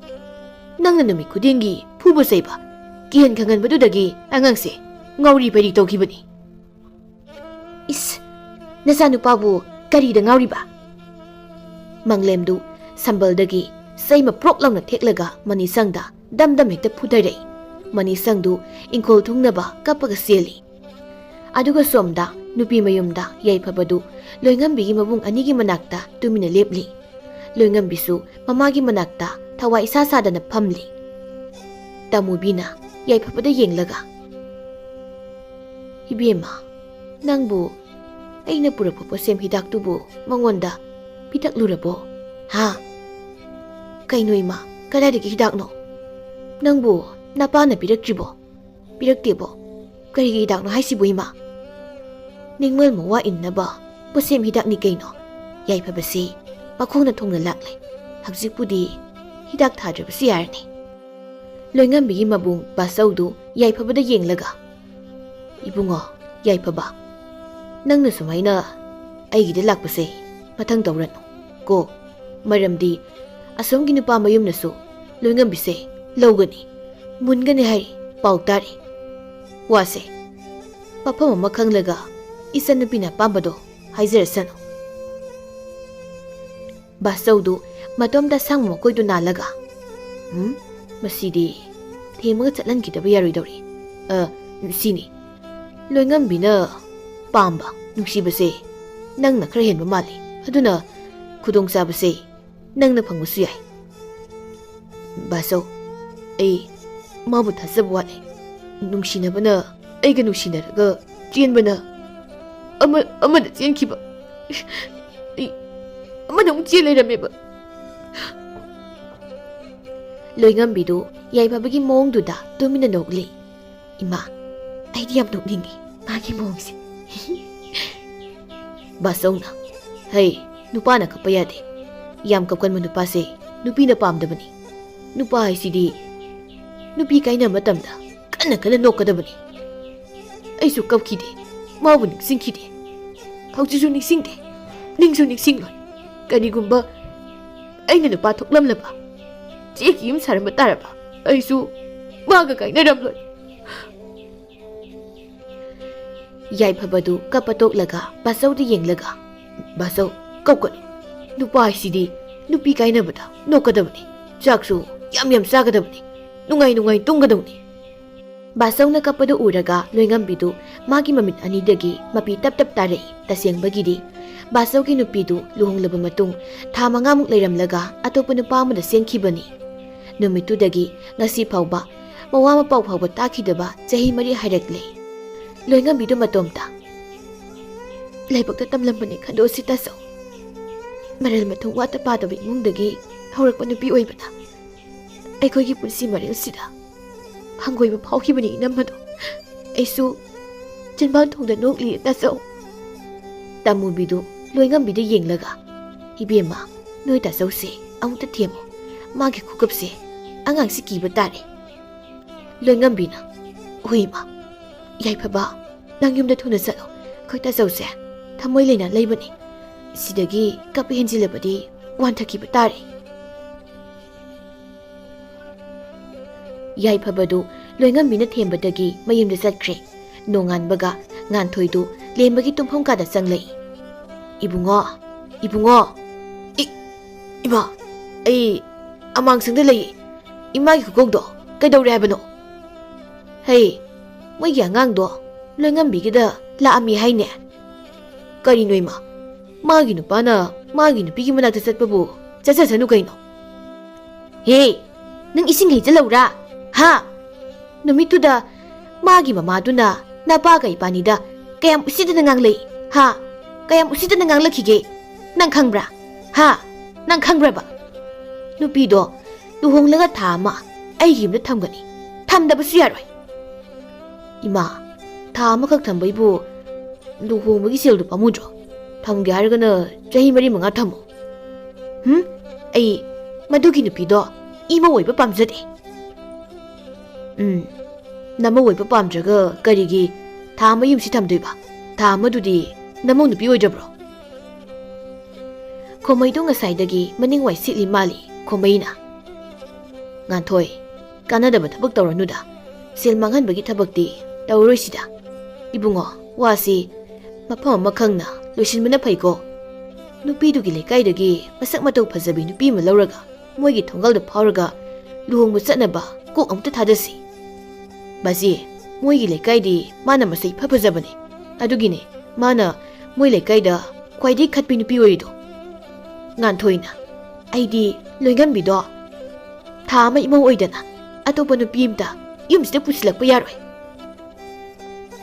ꯅꯪꯅ ꯅꯨꯃꯤꯠ ꯈꯨꯗꯤꯡꯒꯤ ꯐꯨꯕ ꯆꯩꯕ, ꯀꯤꯍꯟ ꯈꯪꯍꯟꯕꯗꯨꯗꯒꯤ ꯑꯉꯥꯡꯁꯦ ꯉꯥꯎꯔꯤ ꯐꯩꯔꯤ ꯇꯧꯈꯤꯕꯅꯤ꯫ ꯏꯁ, ꯅꯆꯥꯅꯨꯄꯥꯕꯨ ꯀꯔꯤꯗ ꯉꯥꯎꯔꯤꯕ? ꯃꯪꯂꯦꯝꯗꯨ ꯁꯝꯕꯜꯗꯒꯤ ꯆꯩ ꯃꯄ꯭ꯔꯣꯛ ꯂꯥꯎꯅ ꯊꯦꯛꯂꯒ ꯃꯅꯤꯁꯪꯗ ꯗꯝ ꯗꯝ ꯍꯦꯛꯇ ꯐꯨꯊꯔꯛꯏ꯫ ꯃꯅꯤꯁꯪꯗꯨ ꯏꯪꯈꯣꯜ ꯊꯨꯡꯅꯕ ꯀꯞꯄꯒ ꯆꯦꯜꯂꯤ꯫ ꯑꯗꯨꯒ ꯁꯣꯝꯗ ꯅꯨꯄꯤ ꯃꯌꯨꯝꯗ ꯌꯥꯏꯐꯕꯗꯨ ꯂꯣꯏꯉꯝꯕꯤꯒꯤ ꯃꯕꯨꯡ ꯑꯅꯤꯒꯤ ꯃꯅꯥꯛꯇ ꯇꯨꯃꯤꯟꯅ ꯂꯦꯞꯂꯤ꯫ ꯂꯣꯏꯉꯝꯕꯤꯁꯨ ꯃꯃꯥꯒꯤ ꯃꯅꯥꯛꯇ ꯊꯋꯥꯏ ꯏꯁꯥ ꯁꯥꯗꯅ ꯐꯝꯂꯤ꯫ ꯇꯥꯃꯨꯕꯤꯅ ꯌꯥꯏꯐꯕꯗ ꯌꯦꯡꯂꯒ, "ꯏꯕꯦꯝꯃ, ꯅꯪꯕꯨ ꯑꯩꯅ ꯄꯨꯔꯛꯄ ꯄꯣꯠꯁꯦꯝ ꯍꯤꯗꯥꯛꯇꯨꯕꯨ ꯃꯉꯣꯟꯗ ꯄꯤꯊꯛꯂꯨꯔꯕꯣ? ꯍꯥ?" "ꯀꯩꯅꯣ ꯏꯃꯥ, ꯀꯗꯥꯏꯗꯒꯤ ꯍꯤꯗꯥꯛꯅꯣ? ꯅꯪꯕꯨ ꯅꯄꯥꯅ ꯄꯤꯔꯛꯇ꯭ꯔꯤꯕꯣ?" "ꯄꯤꯔꯛꯇꯦꯕꯣ꯫ ꯀꯔꯤꯒꯤ ꯍꯤꯗꯥꯛꯅꯣ ꯍꯥꯏꯁꯤꯕꯨ ꯏꯃꯥ?" "ꯅꯤꯡꯃꯜ ꯃꯋꯥ ꯏꯟꯅꯕ ꯄꯣꯠꯁꯦꯝ ꯍꯤꯗꯥꯛꯅꯤ ꯀꯩꯅꯣ꯫ ꯌꯥꯏꯐꯕꯁꯦ ꯃꯈꯣꯡꯅ ꯊꯣꯡꯅ ꯂꯥꯛꯂꯦ꯫ ꯍꯧꯖꯤꯛꯄꯨꯗꯤ ꯍꯤꯗꯥꯛ ꯊꯥꯗ꯭ꯔꯕꯁꯨ ꯌꯥꯔꯅꯤ꯫" ꯂꯣꯏꯉꯝꯕꯤꯒꯤ ꯃꯕꯨꯡ ꯕꯥꯆꯧꯗꯨ ꯌꯥꯏꯐꯕꯗ ꯌꯦꯡꯂꯒ, "ꯏꯕꯨꯡꯉꯣ, ꯌꯥꯏꯐꯕ, ꯅꯪꯅ ꯁꯨꯃꯥꯏꯅ ꯑꯩꯒꯤꯗ ꯂꯥꯛꯄꯁꯦ ꯃꯊꯪ ꯇꯧꯔꯅꯨ ꯀꯣ꯫ ꯃꯔꯝꯗꯤ ꯑꯁꯣꯝꯒꯤ ꯅꯨꯄꯥ ꯃꯌꯨꯝꯅꯁꯨ ꯂꯣꯏꯉꯝꯕꯤꯁꯦ ꯂꯧꯒꯅꯤ, ꯃꯨꯟꯒꯅꯤ ꯍꯥꯏꯔꯤ ꯄꯥꯎ ꯇꯥꯔꯤ꯫ ꯋꯥꯁꯦ ꯃꯐꯝ ꯑꯃ ꯈꯪꯂꯒ ꯏꯆꯟꯅꯨꯄꯤꯅ ꯑꯄꯥꯝꯕꯗꯣ ꯍꯥꯏꯖꯔꯁꯅꯨ꯫" ꯕꯥꯆꯧꯗꯨ ꯃꯇꯣꯝꯇ ꯑꯁꯥꯡꯕ ꯃꯈꯣꯏꯗꯨ ꯅꯥꯜꯂꯒ, "ꯎꯝ, ꯃꯁꯤꯗꯤ ꯊꯦꯝꯃꯒ ꯆꯠꯍꯟꯈꯤꯗꯕ ꯌꯥꯔꯣꯏꯗꯧꯔꯤ꯫ ꯑ, ꯁꯤꯅꯤ, ꯂꯣꯏꯉꯝꯕꯤꯅ ꯄꯥꯝꯕ ꯅꯨꯡꯁꯤꯕꯁꯦ ꯅꯪꯅ ꯈꯔ ꯍꯦꯟꯕ ꯃꯥꯜꯂꯤ꯫ ꯑꯗꯨꯅ ꯈꯨꯗꯣꯡꯆꯥꯕꯁꯦ ꯅꯪꯅ ꯐꯪꯕꯁꯨ ꯌꯥꯏ꯫" "ꯕꯥꯆꯧ, ꯑꯩ ꯃꯥꯕꯨ ꯊꯥꯖꯕ ꯋꯥꯠꯂꯦ꯫ ꯅꯨꯡꯁꯤꯅꯕꯅ ꯑꯩꯒ ꯅꯨꯡꯁꯤꯅꯔꯒ ꯆꯦꯟꯕꯅ ꯑꯃ, ꯑꯃꯗ ꯆꯦꯟꯈꯤꯕ꯫ ꯑꯩ ꯑꯃꯗ ꯑꯃꯨꯛ ꯆꯦꯟ ꯂꯩꯔꯝꯃꯦꯕ꯫ ꯂꯣꯏꯉꯝꯕꯤꯗꯨ ꯌꯥꯏꯐꯕꯒꯤ ꯃꯑꯣꯡꯗꯨꯗ ꯇꯨꯃꯤꯟꯅ ꯅꯣꯛꯂꯤ꯫ ꯏꯃꯥ, ꯑꯩꯗꯤ ꯌꯥꯝ ꯅꯣꯛꯅꯤꯡꯉꯤ ꯃꯥꯒꯤ ꯃꯑꯣꯡꯁꯦ꯫ ꯕꯥꯆꯧꯅ, "ꯍꯩ, ꯅꯨꯄꯥꯅ ꯀꯞꯄ ꯌꯥꯗꯦ꯫ ꯌꯥꯝ ꯀꯞꯀꯟꯕ ꯅꯨꯄꯥꯁꯦ ꯅꯨꯄꯤꯅ ꯄꯥꯝꯗꯕꯅꯤ꯫ ꯅꯨꯄꯥ ꯍꯥꯏꯁꯤꯗꯤ ꯅꯨꯄꯤ ꯀꯥꯏꯅꯕ ꯃꯇꯝꯗ ꯀꯟꯅ ꯀꯟꯅ ꯅꯣꯛꯀꯗꯕꯅꯤ꯫ ꯑꯩꯁꯨ ꯀꯞꯈꯤꯗꯦ, ꯃꯥꯕꯨ ꯅꯤꯡꯁꯤꯡꯈꯤꯗꯦ꯫ ꯍꯧꯖꯤꯛꯁꯨ ꯅꯤꯡꯁꯤꯡꯗꯦ, ꯅꯤꯡꯁꯨ ꯅꯤꯡꯁꯤꯡꯂꯣꯏ꯫ ꯀꯔꯤꯒꯨꯝꯕ ꯑꯩꯅ ꯅꯨꯄꯥ ꯊꯣꯛꯂꯝꯂꯕ, ꯆꯦꯛꯀꯤ ꯌꯨꯝ ꯁꯥꯔꯝꯕ ꯇꯥꯔꯕ, ꯑꯩꯁꯨ ꯃꯥꯒ ꯀꯥꯏꯅꯔꯝꯂꯣꯏ꯫" ꯌꯥꯏꯐꯕꯗꯨ ꯀꯞꯄ ꯇꯣꯛꯂꯒ ꯕꯥꯆꯧꯗ ꯌꯦꯡꯂꯒ, "ꯕꯥꯆꯧ, ꯀꯞꯀꯅꯨ꯫ ꯅꯨꯄꯥ ꯍꯥꯏꯁꯤꯗꯤ ꯅꯨꯄꯤ ꯀꯥꯏꯅꯕꯗ ꯅꯣꯛꯀꯗꯕꯅꯤ꯫ ꯆꯥꯛꯁꯨ ꯌꯥꯝ ꯌꯥꯝ ꯆꯥꯒꯗꯕꯅꯤ꯫ ꯅꯨꯡꯉꯥꯏ ꯅꯨꯡꯉꯥꯏ ꯇꯨꯝꯒꯗꯕꯅꯤ꯫" ꯕꯥꯆꯧꯅ ꯀꯞꯄꯗꯨ ꯎꯔꯒ ꯂꯣꯏꯉꯝꯕꯤꯗꯨ ꯃꯥꯒꯤ ꯃꯃꯤꯠ ꯑꯅꯤꯗꯒꯤ ꯃꯄꯤ ꯇꯞ ꯇꯞ ꯇꯥꯔꯛꯏ꯫ ꯇꯁꯦꯡꯕꯒꯤꯗꯤ ꯕꯥꯆꯧꯒꯤ ꯅꯨꯄꯤꯗꯨ ꯂꯨꯍꯣꯡꯂꯕ ꯃꯇꯨꯡ ꯊꯥ ꯃꯉꯥꯃꯨꯛ ꯂꯩꯔꯝꯂꯒ ꯑꯇꯣꯞꯄ ꯅꯨꯄꯥ ꯑꯃꯗ ꯆꯦꯟꯈꯤꯕꯅꯤ꯫ ꯅꯨꯃꯤꯠꯇꯨꯗꯒꯤ ꯉꯁꯤ ꯐꯥꯎꯕ ꯃꯋꯥ ꯃꯄꯥꯎ ꯐꯥꯎꯕ ꯇꯥꯈꯤꯗꯕ ꯆꯍꯤ ꯃꯔꯤ ꯍꯥꯏꯔꯛꯂꯦ꯫ ꯂꯣꯏꯉꯝꯕꯤꯗꯨ ꯃꯇꯣꯝꯇ ꯂꯥꯏꯕꯛꯇ ꯇꯝꯂꯝꯕꯅꯤ ꯈꯟꯗꯣꯛꯑꯁꯤ ꯇꯥꯆꯧ꯫ ꯃꯔꯜ ꯃꯊꯨꯝ ꯋꯥꯠꯇ ꯄꯥꯗꯕ ꯏꯃꯨꯡꯗꯒꯤ ꯍꯧꯔꯛꯄ ꯅꯨꯄꯤ ꯑꯣꯏꯕꯅ ꯑꯩꯈꯣꯏꯒꯤ ꯄꯨꯟꯁꯤ ꯃꯔꯦꯜꯁꯤꯗ ꯍꯪꯒꯣꯏꯕ ꯐꯥꯎꯈꯤꯕꯅꯤ ꯏꯅꯝꯃꯗꯣ꯫ ꯑꯩꯁꯨ ꯆꯤꯟꯕꯥꯟ ꯊꯣꯡꯗ ꯅꯣꯛꯂꯤ ꯇꯥꯆꯧ꯫ ꯇꯥꯃꯨꯕꯤꯗꯨ ꯂꯣꯏꯉꯝꯕꯤꯗ ꯌꯦꯡꯂꯒ, "ꯏꯕꯦꯝꯃ, ꯅꯣꯏ ꯇꯥꯆꯧꯁꯦ ꯑꯃꯨꯛꯇ ꯊꯦꯝꯃꯨ꯫ ꯃꯥꯒꯤ ꯈꯨꯀꯞꯁꯦ ꯑꯉꯥꯡꯁꯤ ꯀꯤꯕ ꯇꯥꯔꯦ꯫" ꯂꯣꯏꯉꯝꯕꯤꯅ, "ꯍꯣꯏ ꯏꯃꯥ꯫ ꯌꯥꯏꯐꯕ, ꯅꯪ ꯌꯨꯝꯗ ꯊꯨꯅ ꯆꯠꯂꯣ꯫ ꯑꯩꯈꯣꯏ ꯇꯥꯆꯧꯁꯦ ꯊꯃꯣꯏ ꯂꯩꯅꯥ ꯂꯩꯕꯅꯤ꯫ ꯁꯤꯗꯒꯤ ꯀꯞꯄ ꯍꯦꯟꯖꯤꯜꯂꯕꯗꯤ ꯋꯥꯟꯊꯈꯤꯕ ꯇꯥꯔꯦ꯫" ꯌꯥꯏꯐꯕꯗꯨ ꯂꯣꯏꯉꯝꯕꯤꯅ ꯊꯦꯝꯕꯗꯒꯤ ꯃꯌꯨꯝꯗ ꯆꯠꯈ꯭ꯔꯦ꯫ ꯅꯣꯡꯉꯥꯟꯕꯒ ꯉꯥꯟꯊꯣꯏꯗꯨ ꯂꯦꯝꯕꯒꯤ ꯇꯨꯝꯐꯝ ꯀꯥꯗ ꯆꯪꯂꯛꯏ꯫ "ꯏꯕꯨꯡꯉꯣ, ꯏꯕꯨꯡꯉꯣ!" "ꯏ, ꯏꯃꯥ, ꯑꯩ ꯑꯃꯥꯡꯁꯪꯗ ꯂꯩꯌꯦ꯫ ꯏꯃꯥꯒꯤ ꯈꯨꯀꯧꯗꯣ ꯀꯩꯗꯧꯔꯦ ꯍꯥꯏꯕꯅꯣ?" "ꯍꯩ, ꯃꯣꯏꯒꯤ ꯑꯉꯥꯡꯗꯣ ꯂꯣꯏꯉꯝꯕꯤꯒꯤꯗ ꯂꯥꯛꯑꯝꯃꯤ ꯍꯥꯏꯅꯦ꯫" "ꯀꯔꯤꯅꯣ ꯏꯃꯥ? ꯃꯥꯒꯤ ꯅꯨꯄꯥꯅ ꯃꯥꯒꯤ ꯅꯨꯄꯤꯒꯤ ꯃꯅꯥꯛꯇ ꯆꯠꯄꯕꯨ ꯆꯠꯆꯁꯅꯨ ꯀꯩꯅꯣ?" "ꯍꯦ, ꯅꯪ ꯏꯁꯤꯡ ꯍꯩꯖꯤꯜꯂꯧꯔꯥ? ꯍꯥ? ꯅꯨꯃꯤꯠꯇꯨꯗ ꯃꯥꯒꯤ ꯃꯃꯥꯗꯨꯅ ꯅꯄꯥꯒ ꯏꯕꯥꯅꯤꯗ ꯀꯌꯥꯝ ꯎꯁꯤꯠꯇꯅ ꯉꯥꯡꯂꯛꯏ, ꯍꯥ? ꯀꯌꯥꯝ ꯎꯁꯤꯠꯇꯅ ꯉꯥꯡꯂꯛꯈꯤꯒꯦ? ꯅꯪ ꯈꯪꯕ꯭ꯔꯥ? ꯍꯥ? ꯅꯪ ꯈꯪꯕ꯭ꯔꯕ? ꯅꯨꯄꯤꯗꯣ ꯂꯨꯍꯣꯡꯂꯒ ꯊꯥ ꯑꯃ ꯑꯩꯒꯤ ꯌꯨꯝꯗ ꯊꯝꯒꯅꯤ꯫ ꯊꯝꯗꯕꯁꯨ ꯌꯥꯔꯣꯏ꯫ ꯏꯃꯥ, ꯊꯥ ꯑꯃꯈꯛ ꯊꯝꯕꯩꯕꯨ ꯂꯨꯍꯣꯡꯕꯒꯤ ꯁꯦꯜꯗꯨ ꯄꯥꯝꯃꯨꯗ꯭ꯔꯣ? ꯊꯝꯒꯦ ꯍꯥꯏꯔꯒꯅ ꯆꯍꯤ ꯃꯔꯤ ꯃꯉꯥ ꯊꯝꯃꯣ꯫ ꯍꯨꯝ? ꯑꯩ ꯃꯗꯨꯒꯤ ꯅꯨꯄꯤꯗꯣ ꯏꯃꯧ ꯑꯣꯏꯕ ꯄꯥꯝꯖꯗꯦ꯫ ꯎꯝ, ꯅꯃꯧ ꯑꯣꯏꯕ ꯄꯥꯝꯗ꯭ꯔꯒ ꯀꯔꯤꯒꯤ ꯊꯥ ꯑꯃ ꯌꯨꯝꯁꯤ ꯊꯝꯗꯣꯏꯕ? ꯊꯥ ꯑꯃꯗꯨꯗꯤ ꯅꯃꯧ ꯅꯨꯄꯤ ꯑꯣꯏꯗ꯭ꯔꯕ꯭ꯔꯣ? ꯈꯣꯃꯩꯗꯣ ꯉꯁꯥꯏꯗꯒꯤ ꯃꯅꯤꯡ ꯋꯥꯏ ꯁꯤꯠꯂꯤ ꯃꯥꯜꯂꯤ, ꯈꯣꯃꯩꯅ꯫ ꯉꯥꯟꯊꯣꯏ, ꯀꯥꯟꯅꯗꯕ ꯊꯕꯛ ꯇꯧꯔꯅꯨꯗ꯫ ꯁꯦꯜ ꯃꯥꯡꯍꯟꯕꯒꯤ ꯊꯕꯛꯇꯤ ꯇꯧꯔꯣꯏꯁꯤꯗ꯫ ꯏꯕꯨꯡꯉꯣ, ꯋꯥꯁꯤ ꯃꯐꯝ ꯑꯃ ꯈꯪꯅ ꯂꯣꯏꯁꯤꯟꯕꯅ ꯐꯩꯀꯣ꯫ ꯅꯨꯄꯤꯗꯨꯒꯤ ꯂꯩꯀꯥꯏꯗꯒꯤ ꯃꯁꯛ ꯃꯇꯧ ꯐꯖꯕꯤ ꯅꯨꯄꯤ ꯑꯃ ꯂꯧꯔꯒ ꯃꯣꯏꯒꯤ ꯊꯣꯡꯒꯥꯜꯗ ꯐꯥꯎꯔꯒ ꯂꯨꯍꯣꯡꯕ ꯆꯠꯅꯕ ꯀꯣꯛ ꯑꯃꯇ ꯊꯥꯗꯁꯤ꯫ ꯕꯥꯖꯤ, ꯃꯣꯏꯒꯤ ꯂꯩꯀꯥꯏꯗꯤ ꯃꯥꯅ ꯃꯁꯛ ꯏꯐ ꯐꯖꯕꯅꯦ꯫ ꯑꯗꯨꯒꯤꯅꯦ ꯃꯥꯅ ꯃꯣꯏ ꯂꯩꯀꯥꯏꯗ ꯈ꯭ꯋꯥꯏꯗꯒꯤ ꯈꯠꯄꯤ ꯅꯨꯄꯤ ꯑꯣꯏꯔꯤꯗꯣ꯫ ꯉꯥꯟꯊꯣꯏꯅ, "ꯑꯩꯗꯤ ꯂꯣꯏꯉꯝꯕꯤꯗꯣ ꯊꯥ ꯑꯃ ꯏꯃꯧ ꯑꯣꯏꯗꯅ ꯑꯇꯣꯞꯄ ꯅꯨꯄꯤ ꯑꯃꯇ ꯌꯨꯝꯁꯤꯗ ꯄꯨꯁꯤꯜꯂꯛꯄ ꯌꯥꯔꯣꯏ꯫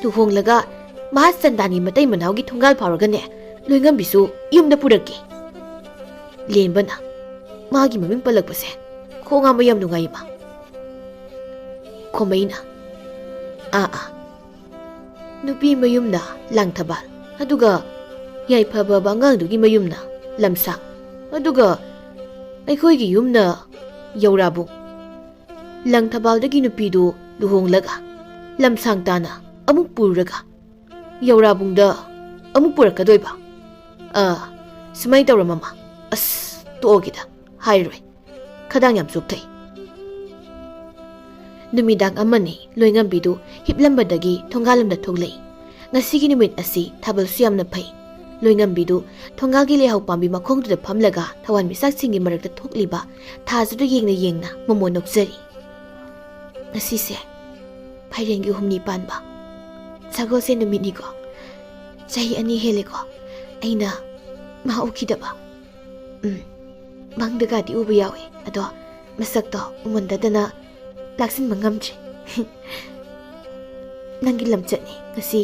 ꯂꯨꯍꯣꯡꯂꯒ ꯃꯍꯥꯆꯟꯗꯥꯅꯤ ꯃꯇꯩ ꯃꯅꯥꯎꯒꯤ ꯊꯣꯡꯒꯥꯜ ꯐꯥꯎꯔꯒꯅꯦ ꯂꯣꯏꯉꯝꯕꯤꯁꯨ ꯌꯨꯝꯗ ꯄꯨꯔꯛꯀꯦ꯫" ꯂꯦꯝꯕꯅ, "ꯃꯥꯒꯤ ꯃꯃꯤꯡ ꯄꯜꯂꯛꯄꯁꯦ ꯈꯣꯡ ꯍꯥꯝꯕ ꯌꯥꯝ ꯅꯨꯡꯉꯥꯏ, ꯏꯃꯥ꯫" ꯈꯣꯃꯩꯅ, "ꯑꯥ, ꯑꯥ, ꯅꯨꯄꯤ ꯃꯌꯨꯝꯅ ꯂꯥꯡꯊꯕꯥꯜ, ꯑꯗꯨꯒ ꯌꯥꯏꯐꯕ ꯑꯉꯥꯡꯗꯨꯒꯤ ꯃꯌꯨꯝꯅ ꯂꯝꯁꯥꯡ, ꯑꯗꯨꯒ ꯑꯩꯈꯣꯏꯒꯤ ꯌꯨꯝꯅ ꯌꯧꯔꯥꯕꯨꯡ꯫ ꯂꯥꯡꯊꯕꯥꯜꯗꯒꯤ ꯅꯨꯄꯤꯗꯨ ꯂꯨꯍꯣꯡꯂꯒ ꯂꯝꯁꯥꯡ ꯇꯥꯅ ꯑꯃꯨꯛ ꯄꯨꯔꯒ ꯌꯧꯔꯥꯕꯨꯡꯗ ꯑꯃꯨꯛ ꯄꯨꯔꯛꯀꯗꯣꯏꯕ꯫ ꯑꯥ, ꯁꯨꯃꯥꯏꯅ ꯇꯧꯔ ꯃꯃꯥ, ꯑꯁ, ꯇꯣꯛꯑꯒꯦꯗ, ꯍꯥꯏꯔꯣꯏ꯫ ꯈꯗꯥꯡ ꯌꯥꯝ ꯆꯣꯛꯊꯩ꯫" ꯅꯨꯃꯤꯗꯥꯡ ꯑꯃꯅꯤ ꯂꯣꯏꯉꯝꯕꯤꯗꯨ ꯍꯤꯞꯂꯝꯕꯗꯒꯤ ꯊꯣꯡꯒꯥꯜꯂꯣꯝꯗ ꯊꯣꯛꯂꯛꯏ꯫ ꯉꯁꯤꯒꯤ ꯅꯨꯃꯤꯠ ꯑꯁꯤ ꯊꯥꯕꯜꯁꯨ ꯌꯥꯝꯅ ꯐꯩ꯫ ꯂꯣꯏꯉꯝꯕꯤꯗꯨ ꯊꯣꯡꯒꯥꯜꯒꯤ ꯂꯩꯍꯥꯎ ꯄꯥꯝꯕꯤ ꯃꯈꯣꯡꯗꯨꯗ ꯐꯝꯂꯒ ꯊꯋꯥꯟꯃꯤꯆꯥꯛꯁꯤꯡꯒꯤ ꯃꯔꯛꯇ ꯊꯣꯛꯂꯤꯕ ꯊꯥꯁꯤꯗ ꯌꯦꯡꯅ ꯌꯦꯡꯅ ꯃꯃꯣꯟ ꯅꯣꯛꯆꯔꯤ꯫ "ꯉꯁꯤꯁꯦ ꯐꯥꯏꯔꯦꯟꯒꯤ ꯍꯨꯝꯅꯤ ꯄꯥꯟꯕ ꯁꯒꯣꯜꯁꯦꯟ ꯅꯨꯃꯤꯠꯅꯤꯀꯣ꯫ ꯆꯍꯤ ꯑꯅꯤ ꯍꯦꯜꯂꯦꯀꯣ ꯑꯩꯅ ꯃꯥ ꯎꯈꯤꯗꯕ꯫ ꯎꯝ, ꯃꯪꯗꯒꯗꯤ ꯎꯕ ꯌꯥꯎꯏ, ꯑꯗꯣ ꯃꯁꯛꯇꯣ ꯎꯃꯟꯗꯗꯅ ꯂꯥꯛꯁꯤꯟꯕ ꯉꯝꯗ꯭ꯔꯤ꯫" ꯅꯪꯒꯤ ꯂꯝꯆꯠꯅꯤ ꯉꯁꯤ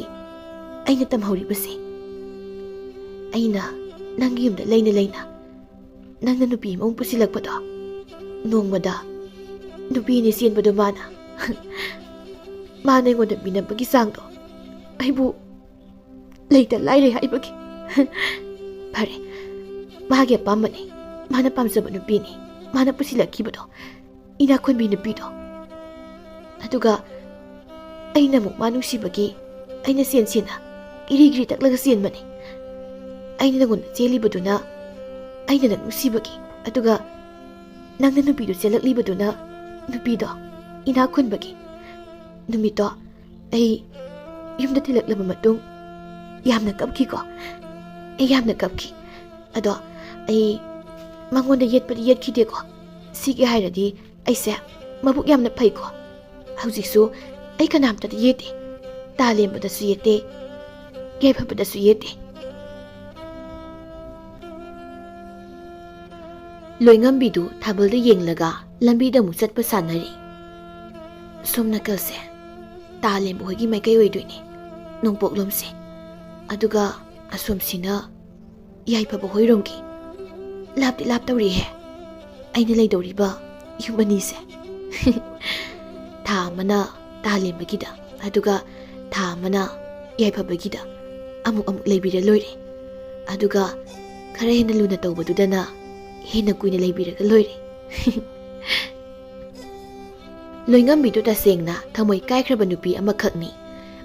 ꯑꯩꯅ ꯇꯝꯍꯧꯔꯤꯕꯁꯦ꯫ ꯑꯩꯅ ꯅꯪꯒꯤ ꯌꯨꯝꯗ ꯂꯩꯅ ꯂꯩꯅ ꯅꯪꯅ ꯅꯨꯄꯤ ꯑꯃꯃꯨꯛ ꯄꯨꯁꯤꯜꯂꯛꯄꯗꯣ, ꯅꯣꯡꯃꯗ ꯅꯨꯄꯤ ꯑꯅꯤ ꯆꯦꯟꯕꯗꯣ ꯃꯥꯅ, ꯃꯥꯅ ꯑꯩꯉꯣꯟꯗ ꯃꯤꯅꯝꯕꯒꯤ ꯆꯥꯡꯗꯣ ꯑꯩꯕꯨ ꯂꯩꯇ ꯂꯥꯏꯔꯦ ꯍꯥꯏꯕꯒꯤ꯫ ꯐꯔꯦ, ꯃꯥꯒꯤ ꯑꯄꯥꯝꯕꯅꯤ, ꯃꯥꯅ ꯄꯥꯝꯖꯕ ꯅꯨꯄꯤꯅꯤ, ꯃꯥꯅ ꯄꯨꯁꯤꯜꯂꯛꯈꯤꯕꯗꯣ, ꯏꯅꯥꯛ ꯈꯨꯟꯕꯤ ꯅꯨꯄꯤꯗꯣ꯫ ꯑꯗꯨꯒ ꯑꯩꯅ ꯑꯃꯨꯛ ꯃꯥ ꯅꯨꯡꯁꯤꯕꯒꯤ ꯑꯩꯅ ꯆꯦꯟ ꯆꯦꯟꯅ ꯏꯔꯤ ꯒꯤꯔꯤ ꯇꯛꯂꯒ ꯆꯦꯟꯕꯅꯤ꯫ ꯑꯩꯅ ꯅꯉꯣꯟꯗ ꯆꯦꯜꯂꯤꯕꯗꯨꯅ ꯑꯩꯅ ꯅꯪ ꯅꯨꯡꯁꯤꯕꯒꯤ, ꯑꯗꯨꯒ ꯅꯪꯅ ꯅꯨꯄꯤꯗꯨ ꯆꯦꯜꯂꯛꯂꯤꯕꯗꯨꯅ ꯅꯨꯄꯤꯗꯣ ꯏꯅꯥꯛ ꯈꯨꯟꯕꯒꯤ꯫ ꯅꯨꯃꯤꯠꯇꯣ ꯑꯩ ꯌꯨꯝꯗ ꯊꯤꯜꯂꯛꯂꯕ ꯃꯇꯨꯡ ꯌꯥꯝꯅ ꯀꯞꯈꯤꯀꯣ꯫ ꯑꯩ ꯌꯥꯝꯅ ꯀꯞꯈꯤ꯫ ꯑꯗꯣ ꯑꯩ ꯃꯉꯣꯟꯗ ꯌꯦꯠꯄꯗꯤ ꯌꯦꯠꯈꯤꯗꯦꯀꯣ꯫ ꯁꯤꯒꯤ ꯍꯥꯏꯔꯗꯤ ꯑꯩꯁꯦ ꯃꯕꯨꯛ ꯌꯥꯝꯅ ꯐꯩꯀꯣ꯫ ꯍꯧꯖꯤꯛꯁꯨ ꯑꯩ ꯀꯅꯥꯝꯇꯗ ꯌꯦꯠꯇꯦ꯫ ꯇꯥ ꯂꯦꯝꯕꯗꯁꯨ ꯌꯦꯠꯇꯦ, ꯌꯥꯏꯐꯕꯗꯁꯨ ꯌꯦꯠꯇꯦ꯫ ꯂꯣꯏꯉꯝꯕꯤꯗꯨ ꯊꯥꯕꯜꯗ ꯌꯦꯡꯂꯒ ꯂꯝꯕꯤꯗ ꯑꯃꯨꯛ ꯆꯠꯄ ꯁꯥꯟꯅꯔꯤ꯫ ꯁꯣꯝ ꯅꯥꯀꯜꯁꯦ ꯇꯥ ꯂꯦꯝꯕ ꯍꯣꯏꯒꯤ ꯃꯥꯏꯀꯩ ꯑꯣꯏꯗꯣꯏꯅꯦ, ꯅꯣꯡꯄꯣꯛꯂꯣꯝꯁꯦ꯫ ꯑꯗꯨꯒ ꯑꯁꯣꯝꯁꯤꯅ ꯌꯥꯏꯐꯕ ꯍꯣꯏꯔꯣꯝꯒꯤ꯫ ꯂꯥꯞꯇꯤ ꯂꯥꯞꯇꯧꯔꯤꯍꯦ ꯑꯩꯅ ꯂꯩꯗꯧꯔꯤꯕ ꯌꯨꯝ ꯑꯅꯤꯁꯦ꯫ ꯊꯥ ꯑꯃꯅ ꯇꯥ ꯂꯦꯝꯕꯒꯤꯗ, ꯑꯗꯨꯒ ꯊꯥ ꯑꯃꯅ ꯌꯥꯏꯐꯕꯒꯤꯗ ꯑꯃꯨꯛ ꯑꯃꯨꯛ ꯂꯩꯕꯤꯔ ꯂꯣꯏꯔꯦ꯫ ꯑꯗꯨꯒ ꯈꯔ ꯍꯦꯟꯅ ꯂꯨꯅ ꯇꯧꯕꯗꯨꯗꯅ ꯍꯦꯟꯅ ꯀꯨꯏꯅ ꯂꯩꯕꯤꯔꯒ ꯂꯣꯏꯔꯦ꯫ ꯂꯣꯏꯉꯝꯕꯤꯗꯨ ꯇꯁꯦꯡꯅ ꯊꯃꯣꯏ ꯀꯥꯏꯈ꯭ꯔꯕ ꯅꯨꯄꯤ ꯑꯃꯈꯛꯅꯤ꯫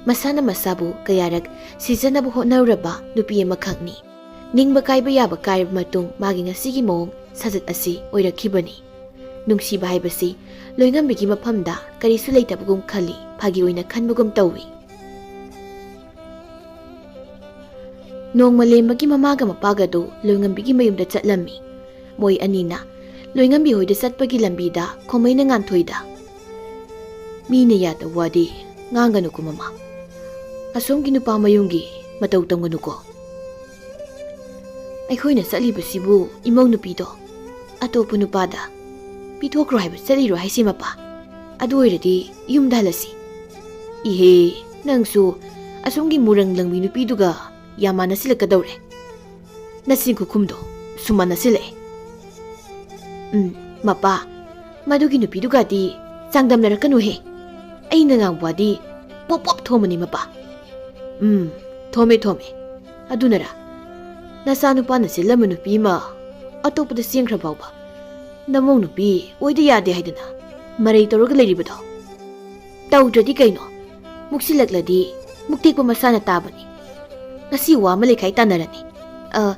ꯃꯁꯥꯅ ꯃꯁꯥꯕꯨ ꯀꯌꯥꯔꯛ ꯁꯤꯖꯅꯕ ꯍꯣꯠꯅꯔꯨꯔꯕ ꯅꯨꯄꯤ ꯑꯃꯈꯛꯅꯤ꯫ ꯅꯤꯡꯕ ꯀꯥꯏꯕ ꯌꯥꯕ ꯀꯥꯏꯔꯕ ꯃꯇꯨꯡ ꯃꯥꯒꯤ ꯉꯁꯤꯒꯤ ꯃꯑꯣꯡ ꯁꯥꯖꯠ ꯑꯁꯤ ꯑꯣꯏꯔꯛꯈꯤꯕꯅꯤ꯫ ꯅꯨꯡꯁꯤꯕ ꯍꯥꯏꯕꯁꯤ ꯂꯣꯏꯉꯝꯕꯤꯒꯤ ꯃꯐꯝꯗ ꯀꯔꯤꯁꯨ ꯂꯩꯇꯕꯒꯨꯝ ꯈꯜꯂꯤ, ꯐꯥꯒꯤ ꯑꯣꯏꯅ ꯈꯟꯕꯒꯨꯝ ꯇꯧꯏ꯫ ꯅꯣꯡꯃ ꯂꯦꯝꯕꯒꯤ ꯃꯃꯥꯒ ꯃꯄꯥꯒꯗꯨ ꯂꯣꯏꯉꯝꯕꯤꯒꯤ ꯃꯌꯨꯝꯗ ꯆꯠꯂꯝꯃꯤ꯫ ꯃꯣꯏ ꯑꯅꯤꯅ ꯂꯣꯏꯉꯝꯕꯤ ꯍꯣꯏꯗ ꯆꯠꯄꯒꯤ ꯂꯝꯕꯤꯗ ꯈꯣꯃꯩꯅ ꯉꯥꯟꯊꯣꯏꯗ, "ꯃꯤꯅ ꯌꯥꯗꯕ ꯋꯥꯗꯤ ꯉꯥꯡꯒꯅꯨꯀꯣ ꯃꯃꯥ꯫ ꯑꯁꯣꯝꯒꯤ ꯅꯨꯄꯥ ꯃꯌꯨꯝꯒꯤ ꯃꯇꯧ ꯇꯝꯒꯅꯨꯀꯣ꯫ ꯑꯩꯈꯣꯏꯅ ꯆꯠꯂꯤꯕꯁꯤꯕꯨ ꯏꯃꯧ ꯅꯨꯄꯤꯗꯣ ꯑꯇꯣꯞꯄ ꯅꯨꯄꯥꯗ ꯄꯤꯊꯣꯛꯈ꯭ꯔꯣ ꯍꯥꯏꯕ ꯆꯠꯂꯤꯔꯣ ꯍꯥꯏꯁꯦ ꯃꯄꯥ? ꯑꯗꯨ ꯑꯣꯏꯔꯗꯤ ꯌꯨꯝꯗ ꯍꯜꯂꯁꯤ꯫ ꯏꯍꯦ, ꯅꯪꯁꯨ ꯑꯁꯣꯝꯒꯤ ꯃꯨꯔꯪ ꯂꯪꯕꯤ ꯅꯨꯄꯤꯗꯨꯒ ꯌꯥꯝ ꯃꯥꯟꯅꯁꯤꯜꯂꯛꯀꯗꯧꯔꯦ꯫ ꯅꯆꯤꯟ ꯈꯨꯈꯨꯝꯗꯣ ꯁꯨꯝ ꯃꯥꯟꯅꯁꯤꯜꯂꯛꯑꯦ꯫ ꯎꯝ, ꯃꯄꯥ, ꯃꯗꯨꯒꯤ ꯅꯨꯄꯤꯗꯨꯒꯗꯤ ꯆꯥꯡꯗꯝꯅꯔꯛꯀꯅꯨꯍꯦ꯫ ꯑꯩꯅ ꯉꯥꯡꯕ ꯋꯥꯗꯤ ꯄꯣꯞ ꯄꯣꯞ ꯊꯣꯝꯃꯅꯤ, ꯃꯄꯥ꯫ ꯎꯝ, ꯊꯣꯝꯃꯦ, ꯊꯣꯝꯃꯦ꯫ ꯑꯗꯨꯅꯔ ꯅꯆꯥꯅꯨꯄꯥꯅ ꯆꯦꯜꯂꯝꯕ ꯅꯨꯄꯤ ꯑꯃ ꯑꯇꯣꯞꯄꯗ ꯆꯦꯟꯈ꯭ꯔ ꯐꯥꯎꯕ ꯅꯃꯧ ꯅꯨꯄꯤ ꯑꯣꯏꯗ ꯌꯥꯗꯦ ꯍꯥꯏꯗꯅ ꯃꯔꯩ ꯇꯧꯔꯒ ꯂꯩꯔꯤꯕꯗꯣ? ꯇꯧꯗ꯭ꯔꯗꯤ ꯀꯩꯅꯣ? ꯃꯨꯛꯁꯤꯜꯂꯛꯂꯗꯤ ꯃꯨꯛꯇꯦꯛꯄ ꯃꯁꯥꯅ ꯇꯥꯕꯅꯤ꯫ ꯉꯁꯤ ꯋꯥ ꯑꯃ ꯂꯩꯈꯥꯏ ꯇꯥꯟꯅꯔꯅꯤ꯫ ꯑ,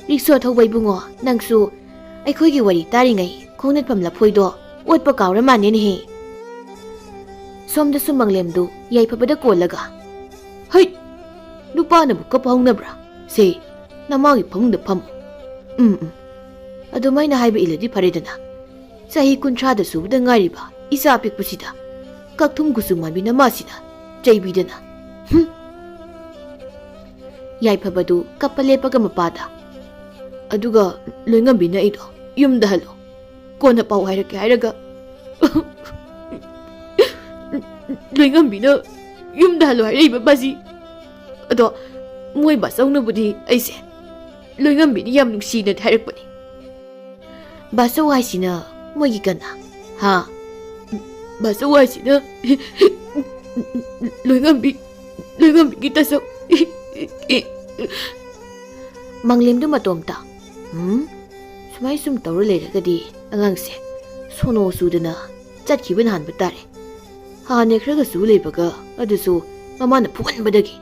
ꯔꯤꯛꯁꯣ ꯊꯧꯕ ꯏꯕꯨꯡꯉꯣ, ꯅꯪꯁꯨ ꯑꯩꯈꯣꯏꯒꯤ ꯋꯥꯔꯤ ꯇꯥꯔꯤꯉꯩ ꯈꯣꯡꯅꯠꯐꯝ ꯂꯐꯣꯏꯗꯣ ꯑꯣꯠꯄ ꯀꯥꯎꯔ ꯃꯥꯟꯅꯦꯅꯦꯍꯦ꯫ ꯁꯣꯝꯗꯁꯨ ꯃꯪꯂꯦꯝꯗꯨ ꯌꯥꯏꯐꯕꯗ ꯀꯣꯜꯂꯒ, "ꯍꯩꯠ! ꯅꯨꯄꯥꯅꯕꯨ ꯀꯞꯄ ꯍꯧꯅꯕ꯭ꯔꯥ? ꯁꯦ, ꯅꯃꯥꯒꯤ ꯐꯃꯨꯡꯗ ꯐꯝꯃꯨ꯫ ꯎꯝ, ꯎꯝ꯫ ꯑꯗꯨꯃꯥꯏꯅ ꯍꯥꯏꯕ ꯏꯜꯂꯗꯤ ꯐꯔꯦꯗꯅ꯫ ꯆꯍꯤ ꯀꯨꯟꯊ꯭ꯔꯥꯗ ꯁꯨꯕꯗ ꯉꯥꯏꯔꯤꯕ ꯏꯆꯥ ꯑꯄꯤꯛꯄꯁꯤꯗ ꯀꯛꯊꯨꯝ ꯀꯨꯆꯨ ꯃꯥꯟꯕꯤ ꯅꯃꯥꯁꯤꯅ ꯆꯩꯕꯤꯗꯅ꯫ ꯍꯨꯝ!" ꯌꯥꯏꯐꯕꯗꯨ ꯀꯞꯄ ꯂꯦꯞꯄꯒ ꯃꯄꯥꯗ, "ꯑꯗꯨꯒ ꯂꯣꯏꯉꯝꯕꯤꯅ ꯑꯩꯗꯣ ꯌꯨꯝꯗ ꯍꯜꯂꯣ, ꯀꯣꯟꯅ ꯄꯥꯎ ꯍꯥꯏꯔꯛꯀꯦ" ꯍꯥꯏꯔꯒ, ꯂꯣꯏꯉꯝꯕꯤꯅ ꯌꯨꯝꯗ ꯍꯜꯂꯣ ꯍꯥꯏꯔꯛꯏꯕ ꯃꯥꯁꯤ꯫ ꯑꯗꯣ ꯃꯣꯏ ꯕꯥꯆꯧꯅꯕꯨꯗꯤ ꯑꯩꯁꯦ ꯂꯣꯏꯉꯝꯕꯤꯅ ꯌꯥꯝ ꯅꯨꯡꯁꯤꯅꯗꯤ ꯍꯥꯏꯔꯛꯄꯅꯤ꯫ ꯕꯥꯆꯧ ꯍꯥꯏꯁꯤꯅ ꯃꯣꯏꯒꯤ ꯀꯅꯥ? ꯍꯥ? ꯕꯥꯆꯧ ꯍꯥꯏꯁꯤꯅ ꯂꯣꯏꯉꯝꯕꯤ, ꯂꯣꯏꯉꯝꯕꯤꯒꯤ ꯇꯥꯆꯧ꯫ ꯃꯪꯂꯦꯝꯗꯨ ꯃꯇꯣꯝꯇ, "ꯎꯝ? ꯁꯨꯃꯥꯏ ꯁꯨꯝ ꯇꯧꯔ ꯂꯩꯔꯒꯗꯤ ꯑꯉꯥꯡꯁꯦ ꯁꯣꯅꯣ ꯆꯨꯗꯅ ꯆꯠꯈꯤꯕ ꯍꯥꯟꯕ ꯇꯥꯔꯦ꯫ ꯍꯥꯟꯅ ꯈꯔꯒ ꯆꯨ ꯂꯩꯕꯒ ꯑꯗꯨꯁꯨ ꯃꯃꯥꯅ ꯐꯨꯍꯟꯕꯗꯒꯤ꯫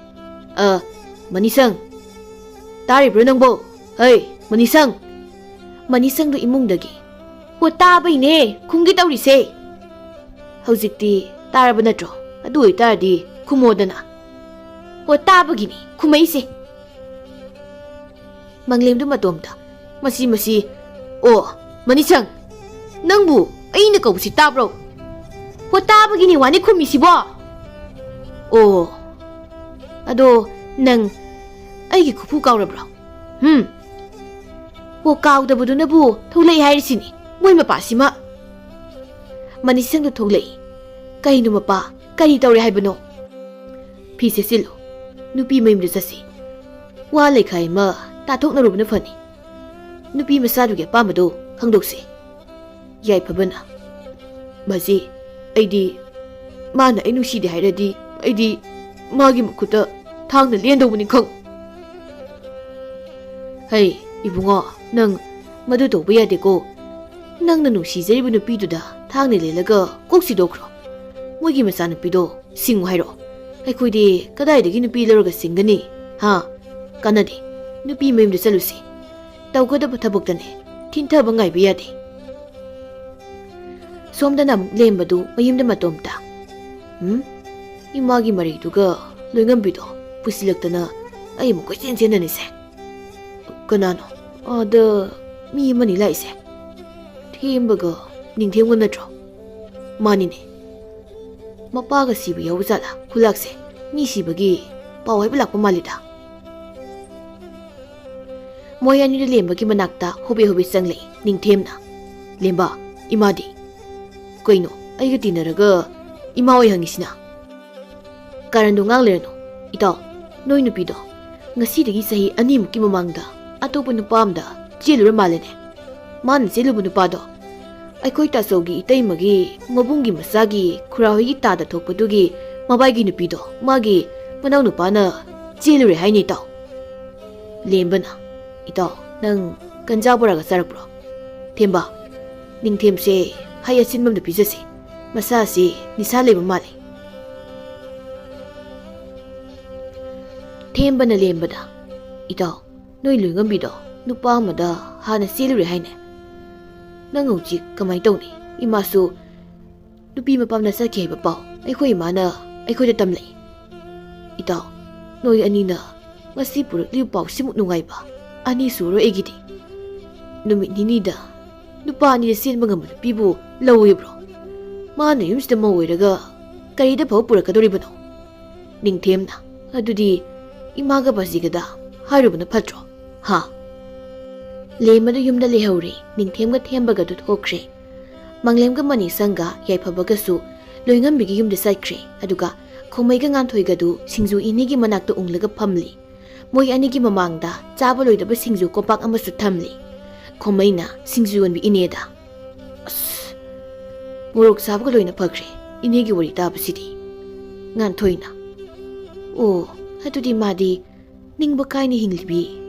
ꯑ, ꯃꯅꯤꯁꯪ! ꯇꯥꯔꯤꯕ꯭ꯔꯣ ꯅꯪꯕꯣ? ꯍꯩ, ꯃꯅꯤꯁꯪ!" ꯃꯅꯤꯁꯪꯗꯨ ꯏꯃꯨꯡꯗꯒꯤ, "ꯍꯣ, ꯇꯥꯕꯩꯅꯦ ꯈꯨꯝꯒꯦ ꯇꯧꯔꯤꯁꯦ꯫ ꯍꯧꯖꯤꯛꯇꯤ ꯇꯥꯔꯕ ꯅꯠꯇ꯭ꯔꯣ? ꯑꯗꯨ ꯑꯣꯏꯇꯥꯔꯗꯤ ꯈꯨꯝꯃꯣꯗꯅ꯫" "ꯍꯣ, ꯇꯥꯕꯒꯤꯅꯤ ꯈꯨꯝꯃꯛꯏꯁꯦ꯫" ꯃꯪꯂꯦꯝꯗꯨ ꯃꯇꯣꯝꯇ, "ꯃꯁꯤ, ꯃꯁꯤ, ꯑꯣ, ꯃꯅꯤꯁꯪ, ꯅꯪꯕꯨ ꯑꯩꯅ ꯀꯧꯕꯁꯤ ꯇꯥꯕ꯭ꯔꯣ? ꯍꯣ, ꯇꯥꯕꯒꯤꯅꯤ ꯋꯥꯅꯤ ꯈꯨꯝꯃꯤꯁꯤꯕꯣ꯫ ꯑꯣ, ꯑꯗꯣ ꯅꯪ ꯑꯩꯒꯤ ꯈꯨꯐꯨ ꯀꯥꯎꯔꯕ꯭ꯔꯣ? ꯍꯨꯝ? ꯍꯣ, ꯀꯥꯎꯗꯕꯗꯨꯅꯕꯨ ꯊꯣꯛꯂꯛꯏ ꯍꯥꯏꯔꯤꯁꯤꯅꯤ, ꯃꯣꯏ ꯃꯄꯥꯁꯤꯃ꯫" ꯃꯅꯤꯁꯪꯗꯨ ꯊꯣꯛꯂꯛꯏ꯫ "ꯀꯩꯅꯣ ꯃꯄꯥ, ꯀꯔꯤ ꯇꯧꯔꯦ ꯍꯥꯏꯕꯅꯣ? ꯐꯤ ꯁꯦꯠꯆꯤꯜꯂꯨ, ꯅꯨꯄꯤ ꯃꯌꯨꯝꯗ ꯆꯠꯁꯤ꯫ ꯋꯥ ꯂꯩꯈꯥꯏ ꯑꯃ ꯇꯥꯊꯣꯛꯅꯔꯨꯕꯅ ꯐꯅꯤ꯫ ꯅꯨꯄꯤ ꯃꯆꯥꯗꯨꯒꯤ ꯑꯄꯥꯝꯕꯗꯣ ꯈꯪꯗꯣꯛꯁꯤ꯫ ꯌꯥꯏꯐꯕꯅ, ꯕꯥꯖꯤ, ꯑꯩꯗꯤ ꯃꯥꯅ ꯑꯩ ꯅꯨꯡꯁꯤꯗꯦ ꯍꯥꯏꯔꯗꯤ ꯑꯩꯗꯤ ꯃꯥꯒꯤ ꯃꯈꯨꯠꯇ ꯊꯥꯡꯅ ꯂꯦꯟꯗꯧꯕꯅꯤ ꯈꯪ꯫ ꯍꯩ, ꯏꯕꯨꯡꯉꯣ, ꯅꯪ ꯃꯗꯨ ꯇꯧꯕ ꯌꯥꯗꯦꯀꯣ꯫ ꯅꯪꯅ ꯅꯨꯡꯁꯤꯖꯔꯤꯕ ꯅꯨꯄꯤꯗꯨꯗ ꯊꯥꯡꯅ ꯂꯦꯜꯂꯒ ꯀꯣꯛ ꯁꯤꯗꯣꯛꯈ꯭ꯔꯣ꯫ ꯃꯣꯏꯒꯤ ꯃꯆꯥꯅꯨꯄꯤꯗꯣ ꯁꯤꯡꯉꯨ ꯍꯥꯏꯔꯛꯑꯣ꯫ ꯑꯩꯈꯣꯏꯗꯤ ꯀꯗꯥꯏꯗꯒꯤ ꯅꯨꯄꯤ ꯂꯧꯔꯒ ꯁꯤꯡꯒꯅꯤ? ꯍꯥ? ꯀꯥꯟꯅꯗꯦ꯫ ꯅꯨꯄꯤ ꯃꯌꯨꯝꯗ ꯆꯠꯂꯨꯁꯤ꯫ ꯇꯧꯒꯗꯕ ꯊꯕꯛꯇꯅꯦ ꯊꯤꯟꯊꯕ ꯉꯥꯏꯕ ꯌꯥꯗꯦ꯫ ꯁꯣꯝꯗꯅ ꯑꯃꯨꯛ ꯂꯦꯝꯕꯗꯨ ꯃꯌꯨꯝꯗ ꯃꯇꯣꯝꯇ꯫ ꯎꯝ? ꯏꯃꯥꯒꯤ ꯃꯔꯩꯗꯨꯒ ꯂꯣꯏꯉꯝꯕꯤꯗꯣ ꯄꯨꯁꯤꯜꯂꯛꯇꯅ ꯑꯩ ꯑꯃꯨꯛ ꯀꯣꯏꯆꯦꯟ ꯆꯦꯟꯅꯅꯤꯁꯦ꯫ ꯀꯅꯥꯅꯣ? ꯑꯥꯗ ꯃꯤ ꯑꯃꯅꯤ ꯂꯥꯛꯏꯁꯦ꯫ ꯊꯦꯝꯕꯒ ꯅꯤꯡꯊꯦꯝꯒ ꯅꯠꯇ꯭ꯔꯣ? ꯃꯥꯅꯤꯅꯦ꯫ ꯃꯄꯥꯒ ꯁꯤꯕ ꯌꯥꯎꯕ ꯖꯥꯠꯂꯥ? ꯈꯨꯂꯥꯛꯁꯦ ꯃꯤ ꯁꯤꯕꯒꯤ ꯄꯥꯎ ꯍꯥꯏꯕ ꯂꯥꯛꯄ ꯃꯥꯜꯂꯤꯗ꯫ ꯃꯣꯏ ꯑꯅꯤꯗꯨ ꯂꯦꯝꯕꯒꯤ ꯃꯅꯥꯛꯇ ꯍꯣꯕꯦ ꯍꯣꯕꯦ ꯆꯪꯂꯛꯏ ꯅꯤꯡꯊꯦꯝꯅ꯫ "ꯂꯦꯝꯕ, ꯏꯃꯥꯗꯤ?" "ꯀꯩꯅꯣ, ꯑꯩꯒ ꯇꯤꯟꯅꯔꯒ ꯏꯃꯥ ꯍꯣꯏ ꯍꯪꯉꯤꯁꯤꯅ?" "ꯀꯥꯔꯟꯗꯣ ꯉꯥꯡ ꯂꯩꯔꯅꯨ꯫ ꯏꯇꯥꯎ, ꯅꯣꯏ ꯅꯨꯄꯤꯗꯣ ꯉꯁꯤꯗꯒꯤ ꯆꯍꯤ ꯑꯅꯤꯃꯨꯛꯀꯤ ꯃꯃꯥꯡꯗ ꯑꯇꯣꯞꯄ ꯅꯨꯄꯥ ꯑꯃꯗ ꯆꯦꯜꯂꯨꯔ ꯃꯥꯜꯂꯦꯅꯦ꯫ ꯃꯥꯅ ꯆꯦꯜꯂꯨꯕ ꯅꯨꯄꯥꯗꯣ ꯑꯩꯈꯣꯏ ꯇꯥꯆꯧꯒꯤ ꯏꯇꯩꯃꯒꯤ ꯃꯕꯨꯡꯒꯤ ꯃꯆꯥꯒꯤ ꯈꯨꯔꯥ ꯍꯣꯏꯒꯤ ꯇꯥꯗ ꯊꯣꯛꯄꯗꯨꯒꯤ ꯃꯕꯥꯏꯒꯤ ꯅꯨꯄꯤꯗꯣ, ꯃꯥꯒꯤ ꯃꯅꯥꯎ ꯅꯨꯄꯥꯅ ꯆꯦꯜꯂꯨꯔꯦ ꯍꯥꯏꯅꯦ ꯏꯇꯥꯎ꯫" ꯂꯦꯝꯕꯅ, "ꯏꯇꯥꯎ, ꯅꯪ ꯀꯟꯖꯥ ꯕꯣꯔꯥꯒ ꯆꯥꯔꯛꯄ꯭ꯔꯣ?" "ꯊꯦꯝꯕ, ꯅꯤꯡꯊꯦꯝꯁꯦ ꯍꯩ ꯑꯁꯤꯟꯕ ꯑꯝꯗ ꯄꯤꯖꯁꯤ꯫ ꯃꯁꯥꯁꯤ ꯅꯤꯁꯥ ꯂꯩꯕ ꯃꯥꯜꯂꯤ꯫" ꯊꯦꯝꯕꯅ ꯂꯦꯝꯕꯗ, "ꯏꯇꯥꯎ, ꯅꯣꯏ ꯂꯣꯏꯉꯝꯕꯤꯗꯣ ꯅꯨꯄꯥ ꯑꯃꯗ ꯍꯥꯟꯅ ꯆꯦꯜꯂꯨꯔꯦ ꯍꯥꯏꯅꯦ꯫ ꯅꯪ ꯍꯧꯖꯤꯛ ꯀꯃꯥꯏ ꯇꯧꯅꯤ? ꯏꯃꯥꯁꯨ ꯅꯨꯄꯤ ꯃꯄꯥꯝꯗ ꯆꯠꯈꯤ ꯍꯥꯏꯕ ꯄꯥꯎ ꯑꯩꯈꯣꯏ ꯏꯃꯥꯅ ꯑꯩꯈꯣꯏꯗ ꯇꯝꯂꯛꯏ꯫ ꯏꯇꯥꯎ, ꯅꯣꯏ ꯑꯅꯤꯅ ꯉꯁꯤ ꯄꯨꯔꯛꯂꯤꯕ ꯄꯥꯎꯁꯤꯃꯨꯛ ꯅꯨꯡꯉꯥꯏꯕ ꯑꯅꯤ ꯁꯨꯔꯣꯏ ꯑꯩꯒꯤꯗꯤ꯫ ꯅꯨꯃꯤꯠ ꯅꯤꯅꯤꯗ ꯅꯨꯄꯥ ꯑꯅꯤꯗ ꯆꯦꯟꯕ ꯉꯝꯕ ꯅꯨꯄꯤꯕꯨ ꯂꯧꯋꯦꯕ꯭ꯔꯣ? ꯃꯥꯅ ꯌꯨꯝꯁꯤꯗ ꯃꯧ ꯑꯣꯏꯔꯒ ꯀꯔꯤꯗ ꯐꯕ ꯄꯨꯔꯛꯀꯗꯧꯔꯤꯕꯅꯣ?" ꯅꯤꯡꯊꯦꯝꯅ, "ꯑꯗꯨꯗꯤ ꯏꯃꯥꯒ ꯕꯥꯖꯤꯒꯗ ꯍꯥꯏꯔꯨꯕꯅ ꯐꯠꯇ꯭ꯔꯣ? ꯍꯥ?" ꯂꯦꯝꯕꯗꯨ ꯌꯨꯝꯗ ꯂꯩꯍꯧꯔꯦ꯫ ꯅꯤꯡꯊꯦꯝꯒ ꯊꯦꯝꯕꯒꯗꯨ ꯊꯣꯛꯈ꯭ꯔꯦ꯫ ꯃꯪꯂꯦꯝꯒ ꯃꯅꯤꯁꯪꯒ ꯌꯥꯏꯐꯕꯒꯁꯨ ꯂꯣꯏꯉꯝꯕꯤꯒꯤ ꯌꯨꯝꯗ ꯆꯠꯈ꯭ꯔꯦ꯫ ꯑꯗꯨꯒ ꯈꯣꯃꯩꯒ ꯉꯥꯟꯊꯣꯏꯒꯗꯨ ꯁꯤꯡꯖꯨ ꯏꯅꯦꯒꯤ ꯃꯅꯥꯛꯇ ꯎꯪꯂꯒ ꯐꯝꯂꯤ꯫ ꯃꯣꯏ ꯑꯅꯤꯒꯤ ꯃꯃꯥꯡꯗ ꯆꯥꯕ ꯂꯣꯏꯗꯕ ꯁꯤꯡꯖꯨ ꯀꯣꯝꯄꯥꯛ ꯑꯃꯁꯨ ꯊꯝꯂꯤ꯫ ꯈꯣꯃꯩꯅ ꯁꯤꯡꯖꯨ ꯌꯣꯟꯕꯤ ꯏꯅꯦꯗ, "ꯑꯁ, ꯃꯣꯔꯣꯛ ꯆꯥꯕꯒ ꯂꯣꯏꯅ ꯐꯈ꯭ꯔꯦ ꯏꯅꯦꯒꯤ ꯋꯥꯔꯤ ꯇꯥꯕꯁꯤꯗꯤ"꯫ ꯉꯥꯟꯊꯣꯏꯅ, "ꯑꯣ, ꯑꯗꯨꯗꯤ ꯃꯥꯗꯤ ꯅꯤꯡꯕ ꯀꯥꯏꯅ ꯍꯤꯡꯂꯤꯕꯤ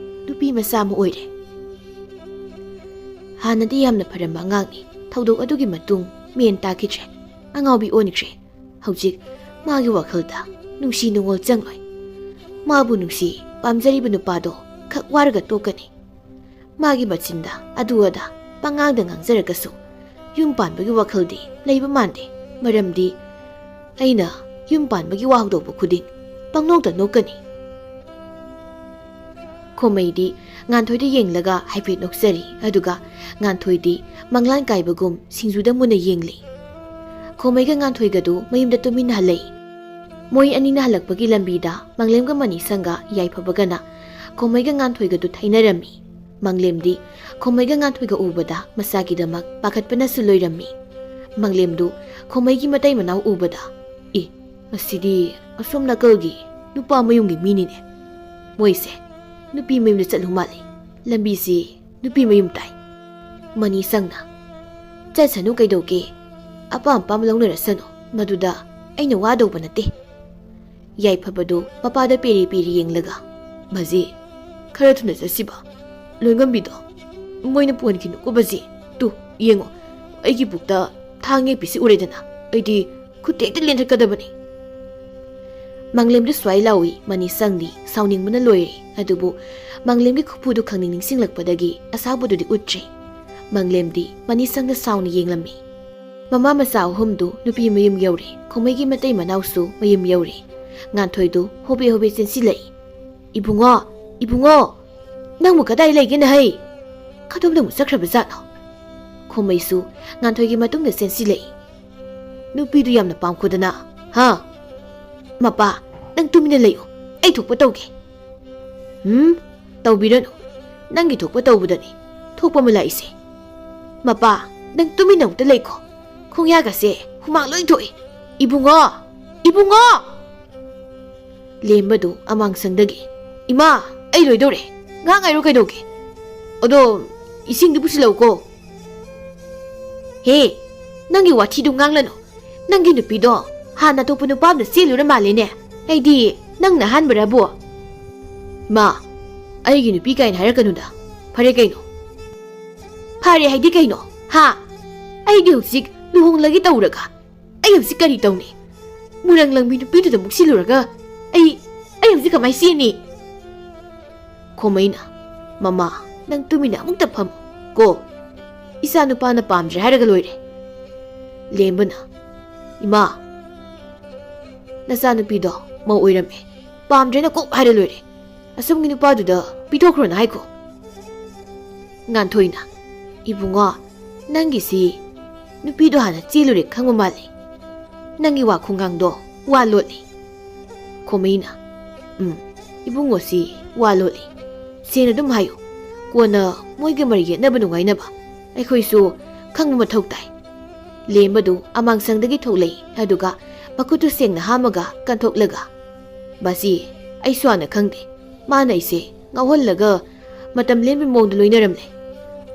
ꯅꯨꯄꯤ ꯃꯆꯥ ꯑꯃ ꯑꯣꯏꯔꯦ꯫ ꯍꯥꯟꯅꯗꯤ ꯌꯥꯝꯅ ꯐꯔꯝꯕ ꯑꯉꯥꯡꯅꯤ꯫ ꯊꯧꯗꯣꯛ ꯑꯗꯨꯒꯤ ꯃꯇꯨꯡ ꯃꯦꯟ ꯇꯥꯈꯤꯗ꯭ꯔꯦ꯫ ꯑꯉꯥꯎꯕꯤ ꯑꯣꯟꯈ꯭ꯔꯦ꯫ ꯍꯧꯖꯤꯛ ꯃꯥꯒꯤ ꯋꯥꯈꯜꯗ ꯅꯨꯡꯁꯤ ꯅꯨꯡꯉꯣꯜ ꯆꯪꯂꯣꯏ꯫ ꯃꯥꯕꯨ ꯅꯨꯡꯁꯤ ꯄꯥꯝꯖꯔꯤꯕ ꯅꯨꯄꯥꯗꯣ ꯈꯛ ꯋꯥꯔꯒ ꯇꯣꯛꯀꯅꯤ꯫ ꯃꯥꯒꯤ ꯃꯆꯤꯟꯗ ꯑꯗꯨ ꯑꯗꯥ ꯄꯉꯥꯡꯗ ꯉꯥꯡꯖꯔꯒꯁꯨ ꯌꯨꯝ ꯄꯥꯟꯕꯒꯤ ꯋꯥꯈꯜꯗꯤ ꯂꯩꯕ ꯃꯥꯟꯗꯦ꯫ ꯃꯔꯝꯗꯤ ꯑꯩꯅ ꯌꯨꯝ ꯄꯥꯟꯕꯒꯤ ꯋꯥ ꯍꯧꯗꯣꯛꯄ ꯈꯨꯗꯤꯡ ꯄꯪꯅꯣꯛꯇ ꯅꯣꯛꯀꯅꯤ"꯫ ꯈꯣꯃꯩꯗꯤ ꯉꯥꯟꯊꯣꯏꯗ ꯌꯦꯡꯂꯒ ꯍꯥꯏꯐꯦꯠ ꯅꯣꯛꯆꯔꯤ꯫ ꯑꯗꯨꯒ ꯉꯥꯟꯊꯣꯏꯗꯤ ꯃꯪꯂꯥꯟ ꯀꯥꯏꯕꯒꯨꯝ ꯁꯤꯡꯖꯨꯗ ꯃꯨꯟꯅ ꯌꯦꯡꯂꯤ꯫ ꯈꯣꯃꯩꯒ ꯉꯥꯟꯊꯣꯏꯒꯗꯨ ꯃꯌꯨꯝꯗ ꯇꯨꯃꯤꯟꯅ ꯍꯜꯂꯛꯏ꯫ ꯃꯣꯏ ꯑꯅꯤꯅ ꯍꯜꯂꯛꯄꯒꯤ ꯂꯝꯕꯤꯗ ꯃꯪꯂꯦꯝꯒ ꯃꯅꯤꯁꯪꯒ ꯌꯥꯏꯐꯕꯒꯅ ꯈꯣꯃꯩꯒ ꯉꯥꯟꯊꯣꯏꯒꯗꯨ ꯊꯩꯅꯔꯝꯃꯤ꯫ ꯃꯪꯂꯦꯝꯗꯤ ꯈꯣꯃꯩꯒ ꯉꯥꯟꯊꯣꯏꯒ ꯎꯕꯗ ꯃꯁꯥꯒꯤꯗꯃꯛ ꯄꯥꯈꯠꯄꯅꯁꯨ ꯂꯣꯏꯔꯝꯃꯤ꯫ ꯃꯪꯂꯦꯝꯗꯨ ꯈꯣꯃꯩꯒꯤ ꯃꯇꯩ ꯃꯅꯥꯎ ꯎꯕꯗ, "ꯑꯦ, ꯃꯁꯤꯗꯤ ꯑꯁꯣꯝ ꯅꯥꯀꯜꯒꯤ ꯅꯨꯄꯥ ꯃꯌꯨꯝꯒꯤ ꯃꯤꯅꯤꯅꯦ꯫ ꯃꯣꯏꯁꯦ ꯅꯨꯄꯤ ꯃꯌꯨꯝꯗ ꯆꯠꯂꯨ ꯃꯥꯜꯂꯤ꯫ ꯂꯝꯕꯤꯁꯤ ꯅꯨꯄꯤ ꯃꯌꯨꯝ ꯇꯥꯏ"꯫ ꯃꯅꯤꯁꯪꯅ, "ꯆꯠꯁꯅꯨ ꯀꯩꯗꯧꯒꯦ? ꯑꯄꯥꯝ ꯑꯄꯥꯝꯕ ꯂꯧꯅꯔꯁꯅꯨ꯫ ꯃꯗꯨꯗ ꯑꯩꯅ ꯋꯥꯗꯧꯕ ꯅꯠꯇꯦ"꯫ ꯌꯥꯏꯐꯕꯗꯨ ꯃꯄꯥꯗ ꯄꯦꯔꯤ ꯄꯦꯔꯤ ꯌꯦꯡꯂꯒ, "ꯃꯖꯤ, ꯈꯔ ꯊꯨꯅ ꯆꯠꯁꯤꯕ꯫ ꯂꯣꯏꯉꯝꯕꯤꯗꯣ ꯃꯣꯏꯅ ꯄꯨꯍꯟꯈꯤꯅꯨꯀꯣ ꯕꯖꯤ꯫ ꯇꯨ, ꯌꯦꯡꯉꯣ, ꯑꯩꯒꯤ ꯄꯨꯛꯇ ꯊꯥꯡ ꯌꯦꯛꯄꯤꯁꯤ ꯎꯔꯦꯗꯅ꯫ ꯑꯩꯗꯤ ꯈꯨꯠꯇꯦꯛꯇ ꯂꯦꯟꯊꯠꯀꯗꯕꯅꯤ"꯫ ꯃꯪꯂꯦꯝꯗꯨ ꯁ꯭ꯋꯥꯏ ꯂꯥꯎꯏ꯫ ꯃꯅꯤꯁꯪꯗꯤ ꯁꯥꯎꯅꯤꯡꯕꯅ ꯂꯣꯏꯔꯦ꯫ ꯑꯗꯨꯕꯨ ꯃꯪꯂꯦꯝꯒꯤ ꯈꯨꯐꯨꯗꯨ ꯈꯪꯅꯤꯡ ꯅꯤꯡꯁꯤꯡꯂꯛꯄꯗꯒꯤ ꯑꯁꯥꯎꯕꯗꯨꯗꯤ ꯎꯠꯇ꯭ꯔꯦ꯫ ꯃꯪꯂꯦꯝꯗꯤ ꯃꯅꯤꯁꯪꯗ ꯁꯥꯎꯅ ꯌꯦꯡꯂꯝꯃꯤ꯫ ꯃꯃꯥ ꯃꯆꯥ ꯑꯍꯨꯝꯗꯨ ꯅꯨꯄꯤ ꯃꯌꯨꯝ ꯌꯧꯔꯦ꯫ ꯈꯣꯃꯩꯒꯤ ꯃꯇꯩ ꯃꯅꯥꯎꯁꯨ ꯃꯌꯨꯝ ꯌꯧꯔꯦ꯫ ꯉꯥꯟꯊꯣꯏꯗꯨ ꯍꯣꯕꯦ ꯍꯣꯕꯦ ꯆꯦꯟꯁꯤꯜꯂꯛꯏ꯫ "ꯏꯕꯨꯡꯉꯣ, ꯏꯕꯨꯡꯉꯣ, ꯅꯪꯕꯨ ꯀꯗꯥꯏ ꯂꯩꯒꯦꯅ ꯍꯩ? ꯀꯗꯣꯝꯗ ꯑꯃꯨꯛ ꯆꯠꯈ꯭ꯔꯕ ꯖꯥꯠꯅꯣ?" ꯈꯣꯃꯩꯁꯨ ꯉꯥꯟꯊꯣꯏꯒꯤ ꯃꯇꯨꯡꯗ ꯆꯦꯟꯁꯤꯜꯂꯛꯏ꯫ "ꯅꯨꯄꯤꯗꯨ ꯌꯥꯝꯅ ꯄꯥꯝꯈꯣꯗꯅ, ꯍꯥ? ꯃꯄꯥ, ꯅꯪ ꯇꯨꯃꯤꯟꯅ ꯂꯩꯌꯨ, ꯑꯩ ꯊꯣꯛꯄ ꯇꯧꯒꯦ"꯫ "ꯎꯝ, ꯇꯧꯕꯤꯔꯅꯨ꯫ ꯅꯪꯒꯤ ꯊꯣꯛꯄ ꯇꯧꯕꯗꯅꯤ ꯊꯣꯛꯄ ꯑꯃ ꯂꯥꯛꯏꯁꯦ꯫ ꯃꯄꯥ, ꯅꯪ ꯇꯨꯃꯤꯟꯅ ꯑꯃꯨꯛꯇ ꯂꯩꯈꯣ꯫ ꯈꯣꯡꯌꯥꯒꯁꯦ ꯍꯨꯃꯥꯡ ꯂꯣꯏ ꯊꯣꯛꯏ"꯫ "ꯏꯕꯨꯡꯉꯣ! ꯏꯕꯨꯡꯉꯣ!" ꯂꯦꯝꯕꯗꯨ ꯑꯃꯥꯡꯁꯪꯗꯒꯤ, "ꯏꯃꯥ, ꯑꯩ ꯂꯣꯏꯗꯧꯔꯦ꯫ ꯉꯥꯏꯍꯥꯛ ꯉꯥꯏꯔꯣ ꯀꯩꯗꯧꯒꯦ? ꯑꯗꯣ ꯏꯁꯤꯡꯗꯤ ꯄꯨꯁꯤꯜꯂꯛꯎꯀꯣ꯫" "ꯍꯦ, ꯅꯪꯒꯤ ꯋꯥꯊꯤꯗꯨ ꯉꯥꯡꯂꯅꯨ꯫ ꯅꯪꯒꯤ ꯅꯨꯄꯤꯗꯣ ꯍꯥꯟꯅ ꯑꯇꯣꯞꯄ ꯅꯨꯄꯥ ꯑꯃꯗ ꯆꯦꯜꯂꯨꯔ ꯃꯥꯜꯂꯦꯅꯦ꯫ ꯑꯩꯗꯤ ꯅꯪꯅ ꯑꯍꯥꯟꯕꯔꯕꯨ?" "ꯏꯃꯥ, ꯑꯩꯒꯤ ꯅꯨꯄꯤ ꯀꯥꯏꯅ ꯍꯥꯏꯔꯛꯀꯅꯨꯗ꯫ ꯐꯔꯦ ꯀꯩꯅꯣ?" "ꯐꯔꯦ ꯍꯥꯏꯗꯤ ꯀꯩꯅꯣ? ꯍꯥ? ꯑꯩꯗꯤ ꯍꯧꯖꯤꯛ ꯂꯨꯍꯣꯡꯂꯒꯦ ꯇꯧꯔꯒ ꯑꯩ ꯍꯧꯖꯤꯛ ꯀꯔꯤ ꯇꯧꯅꯤ? ꯃꯨꯔꯪ ꯂꯪꯕꯤ ꯅꯨꯄꯤꯗꯨꯗ ꯃꯨꯛꯁꯤꯜꯂꯨꯔꯒ ꯑꯩ, ꯑꯩ ꯍꯧꯖꯤꯛ ꯀꯃꯥꯏ ꯆꯦꯟꯅꯤ?" ꯈꯣꯃꯩꯅ, "ꯃꯃꯥ, ꯅꯪ ꯇꯨꯃꯤꯟꯅ ꯑꯃꯨꯛꯇ ꯐꯝ ꯀꯣ꯫ ꯏꯆꯥ ꯅꯨꯄꯥꯅ ꯄꯥꯝꯗ꯭ꯔꯦ ꯍꯥꯏꯔꯒ ꯂꯣꯏꯔꯦ꯫" ꯂꯦꯝꯕꯅ, "ꯏꯃꯥ, ꯅꯆꯥꯅꯨꯄꯤꯗꯣ ꯃꯧ ꯑꯣꯏꯔꯝꯃꯦ, ꯄꯥꯝꯗ꯭ꯔꯦꯅ ꯀꯣꯛ ꯍꯥꯏꯔ ꯂꯣꯏꯔꯦ꯫ ꯑꯁꯣꯝꯒꯤ ꯅꯨꯄꯥꯗꯨꯗ ꯄꯤꯊꯣꯛꯈ꯭ꯔꯣꯅ ꯍꯥꯏꯈꯣ꯫" ꯉꯥꯟꯊꯣꯏꯅ, "ꯏꯕꯨꯡꯉꯣ, ꯅꯪꯒꯤꯁꯤ ꯅꯨꯄꯤꯗꯣ ꯍꯥꯟꯅ ꯆꯦꯜꯂꯨꯔꯦ ꯈꯪꯕ ꯃꯥꯜꯂꯤ꯫ ꯅꯪꯒꯤ ꯋꯥ ꯈꯣꯡꯒꯥꯡꯗꯣ ꯋꯥ ꯂꯣꯠꯂꯤ꯫" ꯈꯣꯃꯩꯅ, "ꯎꯝ, ꯏꯕꯨꯡꯉꯣꯁꯤ ꯋꯥ ꯂꯣꯠꯂꯤ꯫ ꯁꯦꯡꯅ ꯑꯗꯨꯝ ꯍꯥꯏꯌꯨ꯫ ꯀꯣꯟꯅ ꯃꯣꯏꯒ ꯃꯔꯩ ꯌꯦꯠꯅꯕ ꯅꯨꯡꯉꯥꯏꯅꯕ ꯑꯩꯈꯣꯏꯁꯨ ꯈꯪꯕ ꯃꯊꯧ ꯇꯥꯏ꯫" ꯂꯦꯝꯕꯗꯨ ꯑꯃꯥꯡꯁꯪꯗꯒꯤ ꯊꯣꯛꯂꯛꯏ꯫ ꯑꯗꯨꯒ ꯃꯈꯨꯠꯇꯨ ꯁꯦꯡꯅ ꯍꯥꯝꯃꯒ ꯀꯟꯊꯣꯛꯂꯒ, "ꯕꯥꯖꯤ, ꯑꯩꯁꯨ ꯍꯥꯟꯅ ꯈꯪꯗꯦ꯫ ꯃꯥꯅ ꯑꯩꯁꯦ ꯉꯥꯎꯍꯜꯂꯒ ꯃꯇꯝ ꯂꯦꯟꯕꯒꯤ ꯃꯑꯣꯡꯗ ꯂꯣꯏꯅꯔꯝꯂꯦ꯫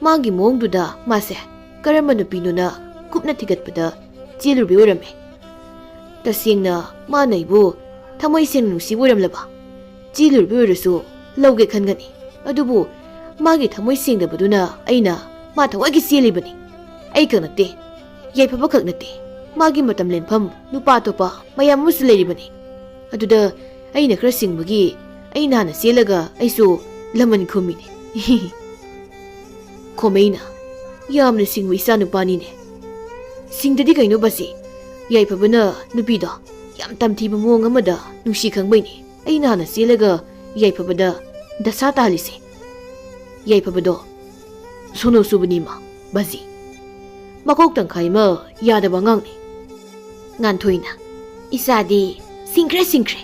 ꯃꯥꯒꯤ ꯃꯑꯣꯡꯗꯨꯗ ꯃꯥꯁꯦ ꯀꯔꯝꯕ ꯅꯨꯄꯤꯅꯣꯅ ꯀꯨꯞꯅ ꯊꯤꯒꯠꯄꯗ ꯆꯦꯜꯂꯨꯔꯕꯤ ꯑꯣꯏꯔꯝꯃꯦ꯫ ꯇꯁꯦꯡꯅ ꯃꯥꯅ ꯑꯩꯕꯨ ꯊꯃꯣꯏ ꯁꯦꯡꯅ ꯅꯨꯡꯁꯤꯕ ꯑꯣꯏꯔꯝꯂꯕ ꯆꯦꯜꯂꯨꯔꯕꯤ ꯑꯣꯏꯔꯁꯨ ꯂꯧꯒꯦ ꯈꯟꯒꯅꯤ꯫ ꯑꯗꯨꯕꯨ ꯃꯥꯒꯤ ꯊꯃꯣꯏ ꯁꯦꯡꯗꯕꯗꯨꯅ ꯑꯩꯅ ꯃꯥ ꯊꯋꯥꯏꯒꯤ ꯆꯦꯜꯂꯤꯕꯅꯤ꯫ ꯑꯩ ꯈꯛ ꯅꯠꯇꯦ, ꯌꯥꯏꯐꯕ ꯈꯛ ꯅꯠꯇꯦ, ꯃꯥꯒꯤ ꯃꯇꯝ ꯂꯦꯟꯐꯝ ꯅꯨꯄꯥ ꯑꯇꯣꯞꯄ ꯃꯌꯥꯝ ꯑꯃꯁꯨ ꯂꯩꯔꯤꯕꯅꯤ꯫ ꯑꯗꯨꯗ ꯑꯩꯅ ꯈꯔ ꯁꯤꯡꯕꯒꯤ ꯑꯩꯅ ꯍꯥꯟꯅ ꯆꯦꯜꯂꯒ ꯑꯩꯁꯨ ꯂꯃꯟ ꯈꯨꯝꯃꯤꯅꯤ꯫" ꯈꯣꯃꯩꯅ, "ꯌꯥꯝꯅ ꯁꯤꯡꯕ ꯏꯆꯥ ꯅꯨꯄꯥꯅꯤꯅꯦ꯫" "ꯁꯤꯡꯗꯗꯤ ꯀꯩꯅꯣ ꯕꯥꯖꯤ? ꯌꯥꯏꯐꯕꯅ ꯅꯨꯄꯤꯗꯣ ꯌꯥꯝ ꯇꯝꯊꯤꯕ ꯃꯑꯣꯡ ꯑꯃꯗ ꯅꯨꯡꯁꯤ ꯈꯪꯕꯩꯅꯦ ꯑꯩꯅ ꯍꯥꯟꯅ ꯆꯦꯜꯂꯒ ꯌꯥꯏꯐꯕꯗ ꯗꯁꯥ ꯇꯥꯍꯜꯂꯤꯁꯦ꯫ ꯌꯥꯏꯐꯕꯗꯣ ꯁꯣꯅꯣ ꯁꯨꯕꯅꯤ ꯃꯥ, ꯕꯥꯖꯤ꯫ ꯃꯀꯣꯛ ꯇꯪꯈꯥꯏ ꯑꯃ ꯌꯥꯗꯕ ꯑꯉꯥꯡꯅꯤ꯫" ꯉꯥꯟꯊꯣꯏꯅ, "ꯏꯆꯥꯗꯤ ꯁꯤꯡꯈ꯭ꯔꯦ, ꯁꯤꯡꯈ꯭ꯔꯦ꯫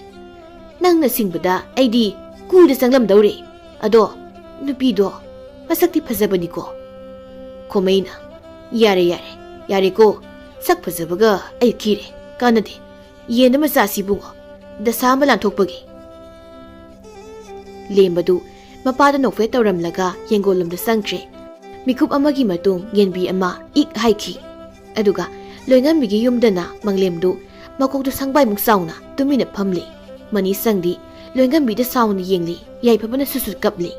ꯅꯪꯅ ꯁꯤꯡꯕꯗ ꯑꯩꯗꯤ ꯀꯨꯗ ꯆꯪꯂꯝꯗꯧꯔꯦ꯫ ꯑꯗꯣ ꯅꯨꯄꯤꯗꯣ ꯃꯁꯛꯇꯤ ꯐꯖꯕꯅꯤꯀꯣ꯫" ꯈꯣꯃꯩꯅ, "ꯌꯥꯔꯦ, ꯌꯥꯔꯦ, ꯌꯥꯔꯦꯀꯣ꯫ ꯁꯛ ꯐꯖꯕꯒ ꯑꯩ ꯈꯤꯔꯦ꯫ ꯀꯥꯟꯅꯗꯦ꯫ ꯌꯦꯟ ꯑꯃ ꯆꯥꯁꯤ ꯏꯕꯨꯡꯉꯣ, ꯗꯁꯥ ꯑꯃ ꯂꯥꯟꯊꯣꯛꯄꯒꯤ꯫ ꯂꯦꯝꯕꯗꯨ ꯃꯄꯥꯗ ꯅꯣꯛꯐꯦꯠ ꯇꯧꯔꯝꯂꯒ ꯌꯦꯡꯒꯣꯜꯂꯣꯝꯗ ꯆꯪꯈ꯭ꯔꯦ꯫ ꯃꯤꯀꯨꯞ ꯑꯃꯒꯤ ꯃꯇꯨꯡ ꯌꯦꯟꯕꯤ ꯑꯃ ꯏꯛ ꯍꯥꯏꯈꯤ꯫ ꯑꯗꯨꯒ ꯂꯣꯏꯉꯝꯕꯤꯒꯤ ꯌꯨꯝꯗꯅ ꯃꯪꯂꯦꯝꯗꯨ ꯃꯀꯣꯛꯇꯨ ꯁꯪꯕꯥꯏꯃꯨꯛ ꯆꯥꯎꯅ ꯇꯨꯃꯤꯟꯅ ꯐꯝꯂꯤ꯫ ꯃꯅꯤꯁꯪꯗꯤ ꯂꯣꯏꯉꯝꯕꯤꯗ ꯁꯥꯎꯅ ꯌꯦꯡꯂꯤ꯫ ꯌꯥꯏꯐꯕꯅ ꯁꯨꯠ ꯁꯨꯠ ꯀꯞꯂꯤ꯫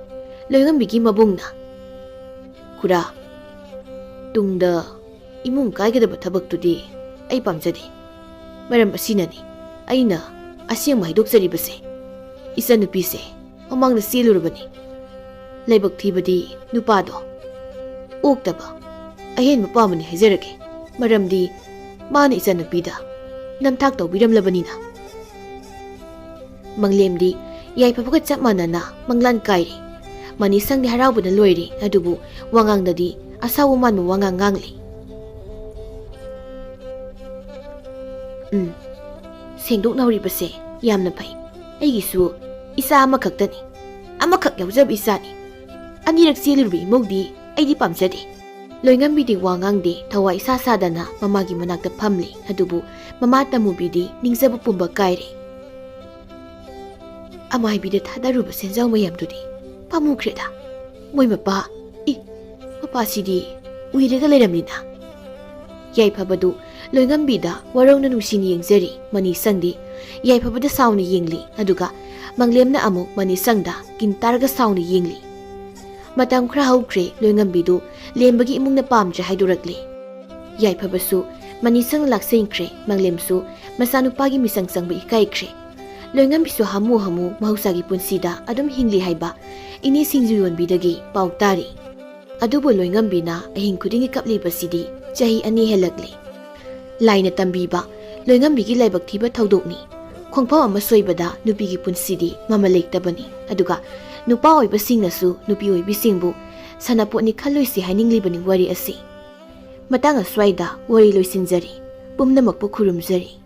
ꯂꯣꯏꯉꯝꯕꯤꯒꯤ ꯃꯕꯨꯡꯅ, "ꯈꯨꯔꯥ, ꯇꯨꯡꯗ ꯏꯃꯨꯡ ꯀꯥꯏꯒꯗꯕ ꯊꯕꯛꯇꯨꯗꯤ ꯑꯩ ꯄꯥꯝꯖꯗꯦ꯫ ꯃꯔꯝ ꯑꯁꯤꯅꯅꯤ ꯑꯩꯅ ꯑꯁꯦꯡꯕ ꯍꯥꯏꯗꯣꯛꯆꯔꯤꯕꯁꯦ꯫ ꯏꯆꯟꯅꯨꯄꯤꯁꯦ ꯃꯃꯥꯡꯗ ꯆꯦꯜꯂꯨꯔꯕꯅꯤ꯫ ꯂꯥꯏꯕꯛ ꯊꯤꯕꯗꯤ ꯅꯨꯄꯥꯗꯣ ꯑꯣꯛꯇꯕ ꯑꯍꯦꯟꯕ ꯄꯥꯝꯕꯅꯤ ꯍꯥꯏꯖꯔꯒꯦ꯫ ꯃꯔꯝꯗꯤ ꯃꯥꯅ ꯏꯆꯟꯅꯨꯄꯤꯗ ꯅꯝꯊꯥꯛ ꯇꯧꯕꯤꯔꯝꯂꯕꯅꯤꯅ꯫" ꯃꯪꯂꯦꯝꯗꯤ ꯌꯥꯏꯐꯕꯒ ꯆꯞ ꯃꯥꯟꯅꯅ ꯃꯪꯂꯥꯟ ꯀꯥꯏꯔꯤ꯫ ꯃꯅꯤꯁꯪꯗꯤ ꯍꯔꯥꯎꯕꯅ ꯂꯣꯏꯔꯤ, ꯑꯗꯨꯕꯨ ꯋꯥꯉꯥꯡꯗꯗꯤ ꯑꯁꯥꯎꯕ ꯃꯥꯟꯕ ꯋꯥꯉꯥꯡ ꯉꯥꯡꯂꯤ꯫ "ꯎꯝ, ꯁꯦꯡꯗꯣꯛꯅꯍꯧꯔꯤꯕꯁꯦ ꯌꯥꯝꯅ ꯐꯩ꯫ ꯑꯩꯒꯤꯁꯨ ꯏꯆꯥ ꯑꯃꯈꯛꯇꯅꯤ꯫ ꯑꯃꯈꯛ ꯌꯥꯎꯖꯕ ꯏꯆꯥꯅꯤ꯫ ꯑꯅꯤꯔꯛ ꯆꯦꯜꯂꯨꯔꯕ ꯏꯃꯧꯗꯤ ꯑꯩꯗꯤ ꯄꯥꯝꯖꯗꯦ꯫" ꯂꯣꯏꯉꯝꯕꯤꯗꯤ ꯋꯥ ꯉꯥꯡꯗꯦ, ꯊꯋꯥꯏ ꯏꯁꯥ ꯁꯥꯗꯅ ꯃꯃꯥꯒꯤ ꯃꯅꯥꯛꯇ ꯐꯝꯂꯤ꯫ ꯑꯗꯨꯕꯨ ꯃꯃꯥ ꯇꯃꯨꯕꯤꯗꯤ ꯅꯤꯡꯖꯕ ꯄꯨꯝꯕ ꯀꯥꯏꯔꯦ꯫ "ꯑꯃꯥꯏꯕꯤꯗ ꯊꯥꯗꯔꯨꯕ ꯁꯦꯟꯖꯥꯎ ꯃꯌꯥꯝꯗꯨꯗꯤ ꯄꯥꯝꯃꯨꯈ꯭ꯔꯦꯗ꯫ ꯃꯣꯏ ꯃꯄꯥ, ꯏ, ꯃꯄꯥꯁꯤꯗꯤ ꯎꯏꯔꯒ ꯂꯩꯔꯝꯂꯤꯅ꯫" ꯌꯥꯏꯐꯕꯗꯨ ꯂꯣꯏꯉꯝꯕꯤꯗ ꯋꯥꯔꯧꯅ ꯅꯨꯡꯁꯤꯅ ꯌꯦꯡꯖꯔꯤ꯫ ꯃꯅꯤꯁꯪꯗꯤ ꯌꯥꯏꯐꯕꯗ ꯁꯥꯎꯅ ꯌꯦꯡꯂꯤ, ꯑꯗꯨꯒ ꯃꯪꯂꯦꯝꯅ ꯑꯃꯨꯛ ꯃꯅꯤꯁꯪꯗ ꯀꯤꯟ ꯇꯥꯔꯒ ꯁꯥꯎꯅ ꯌꯦꯡꯂꯤ꯫ ꯃꯇꯝ ꯈꯔ ꯍꯧꯈ꯭ꯔꯦ꯫ ꯂꯣꯏꯉꯝꯕꯤꯗꯨ ꯂꯦꯝꯕꯒꯤ ꯏꯃꯨꯡꯅ ꯄꯥꯝꯗ꯭ꯔꯦ ꯍꯥꯏꯗꯣꯔꯛꯂꯦ꯫ ꯌꯥꯏꯐꯕꯁꯨ ꯃꯅꯤꯁꯪ ꯂꯥꯛꯁꯤꯟꯈ꯭ꯔꯦ꯫ ꯃꯪꯂꯦꯝꯁꯨ ꯃꯆꯥꯅꯨꯄꯥꯒꯤ ꯃꯤꯆꯪ ꯆꯪꯕ ꯏꯀꯥꯏꯈ꯭ꯔꯦ꯫ ꯂꯣꯏꯉꯝꯕꯤꯁꯨ ꯍꯥꯃꯨ ꯍꯥꯃꯨ ꯃꯍꯧꯁꯥꯒꯤ ꯄꯨꯟꯁꯤꯗ ꯑꯗꯨꯝ ꯍꯤꯡꯂꯤ ꯍꯥꯏꯕ ꯏꯅꯦ ꯁꯤꯡꯖꯨ ꯌꯣꯟꯕꯤꯗꯒꯤ ꯄꯥꯎ ꯇꯥꯔꯤ꯫ ꯑꯗꯨꯕꯨ ꯂꯣꯏꯉꯝꯕꯤꯅ ꯑꯍꯤꯡ ꯈꯨꯗꯤꯡꯒꯤ ꯀꯞꯂꯤꯕꯁꯤꯗꯤ ꯆꯍꯤ ꯑꯅꯤ ꯍꯦꯜꯂꯛꯂꯦ꯫ ꯂꯥꯏꯅ ꯇꯝꯕꯤꯕ ꯂꯣꯏꯉꯝꯕꯤꯒꯤ ꯂꯥꯏꯕꯛ ꯊꯤꯕ ꯊꯧꯗꯣꯛꯅꯤ꯫ ꯈꯣꯡꯐꯝ ꯑꯃ ꯁꯣꯏꯕꯗ ꯅꯨꯄꯤꯒꯤ ꯄꯨꯟꯁꯤꯗꯤ ꯃꯃꯜ ꯂꯩꯇꯕꯅꯤ꯫ ꯑꯗꯨꯒ ꯅꯨꯄꯥ ꯑꯣꯏꯕꯁꯤꯡꯅꯁꯨ ꯅꯨꯄꯤ ꯑꯣꯏꯕꯤꯁꯤꯡꯕꯨ ꯁꯥꯟꯅꯄꯣꯠꯅꯤ ꯈꯜꯂꯣꯏꯁꯤ ꯍꯥꯏꯅꯤꯡꯂꯤꯕꯅꯤ ꯋꯥꯔꯤ ꯑꯁꯤ꯫ ꯃꯇꯥꯡ ꯑꯁ꯭ꯋꯥꯏꯗ ꯋꯥꯔꯤ ꯂꯣꯏꯁꯤꯟꯖꯔꯤ꯫ ꯄꯨꯝꯅꯃꯛꯄꯨ ꯈꯨꯔꯨꯝꯖꯔꯤ꯫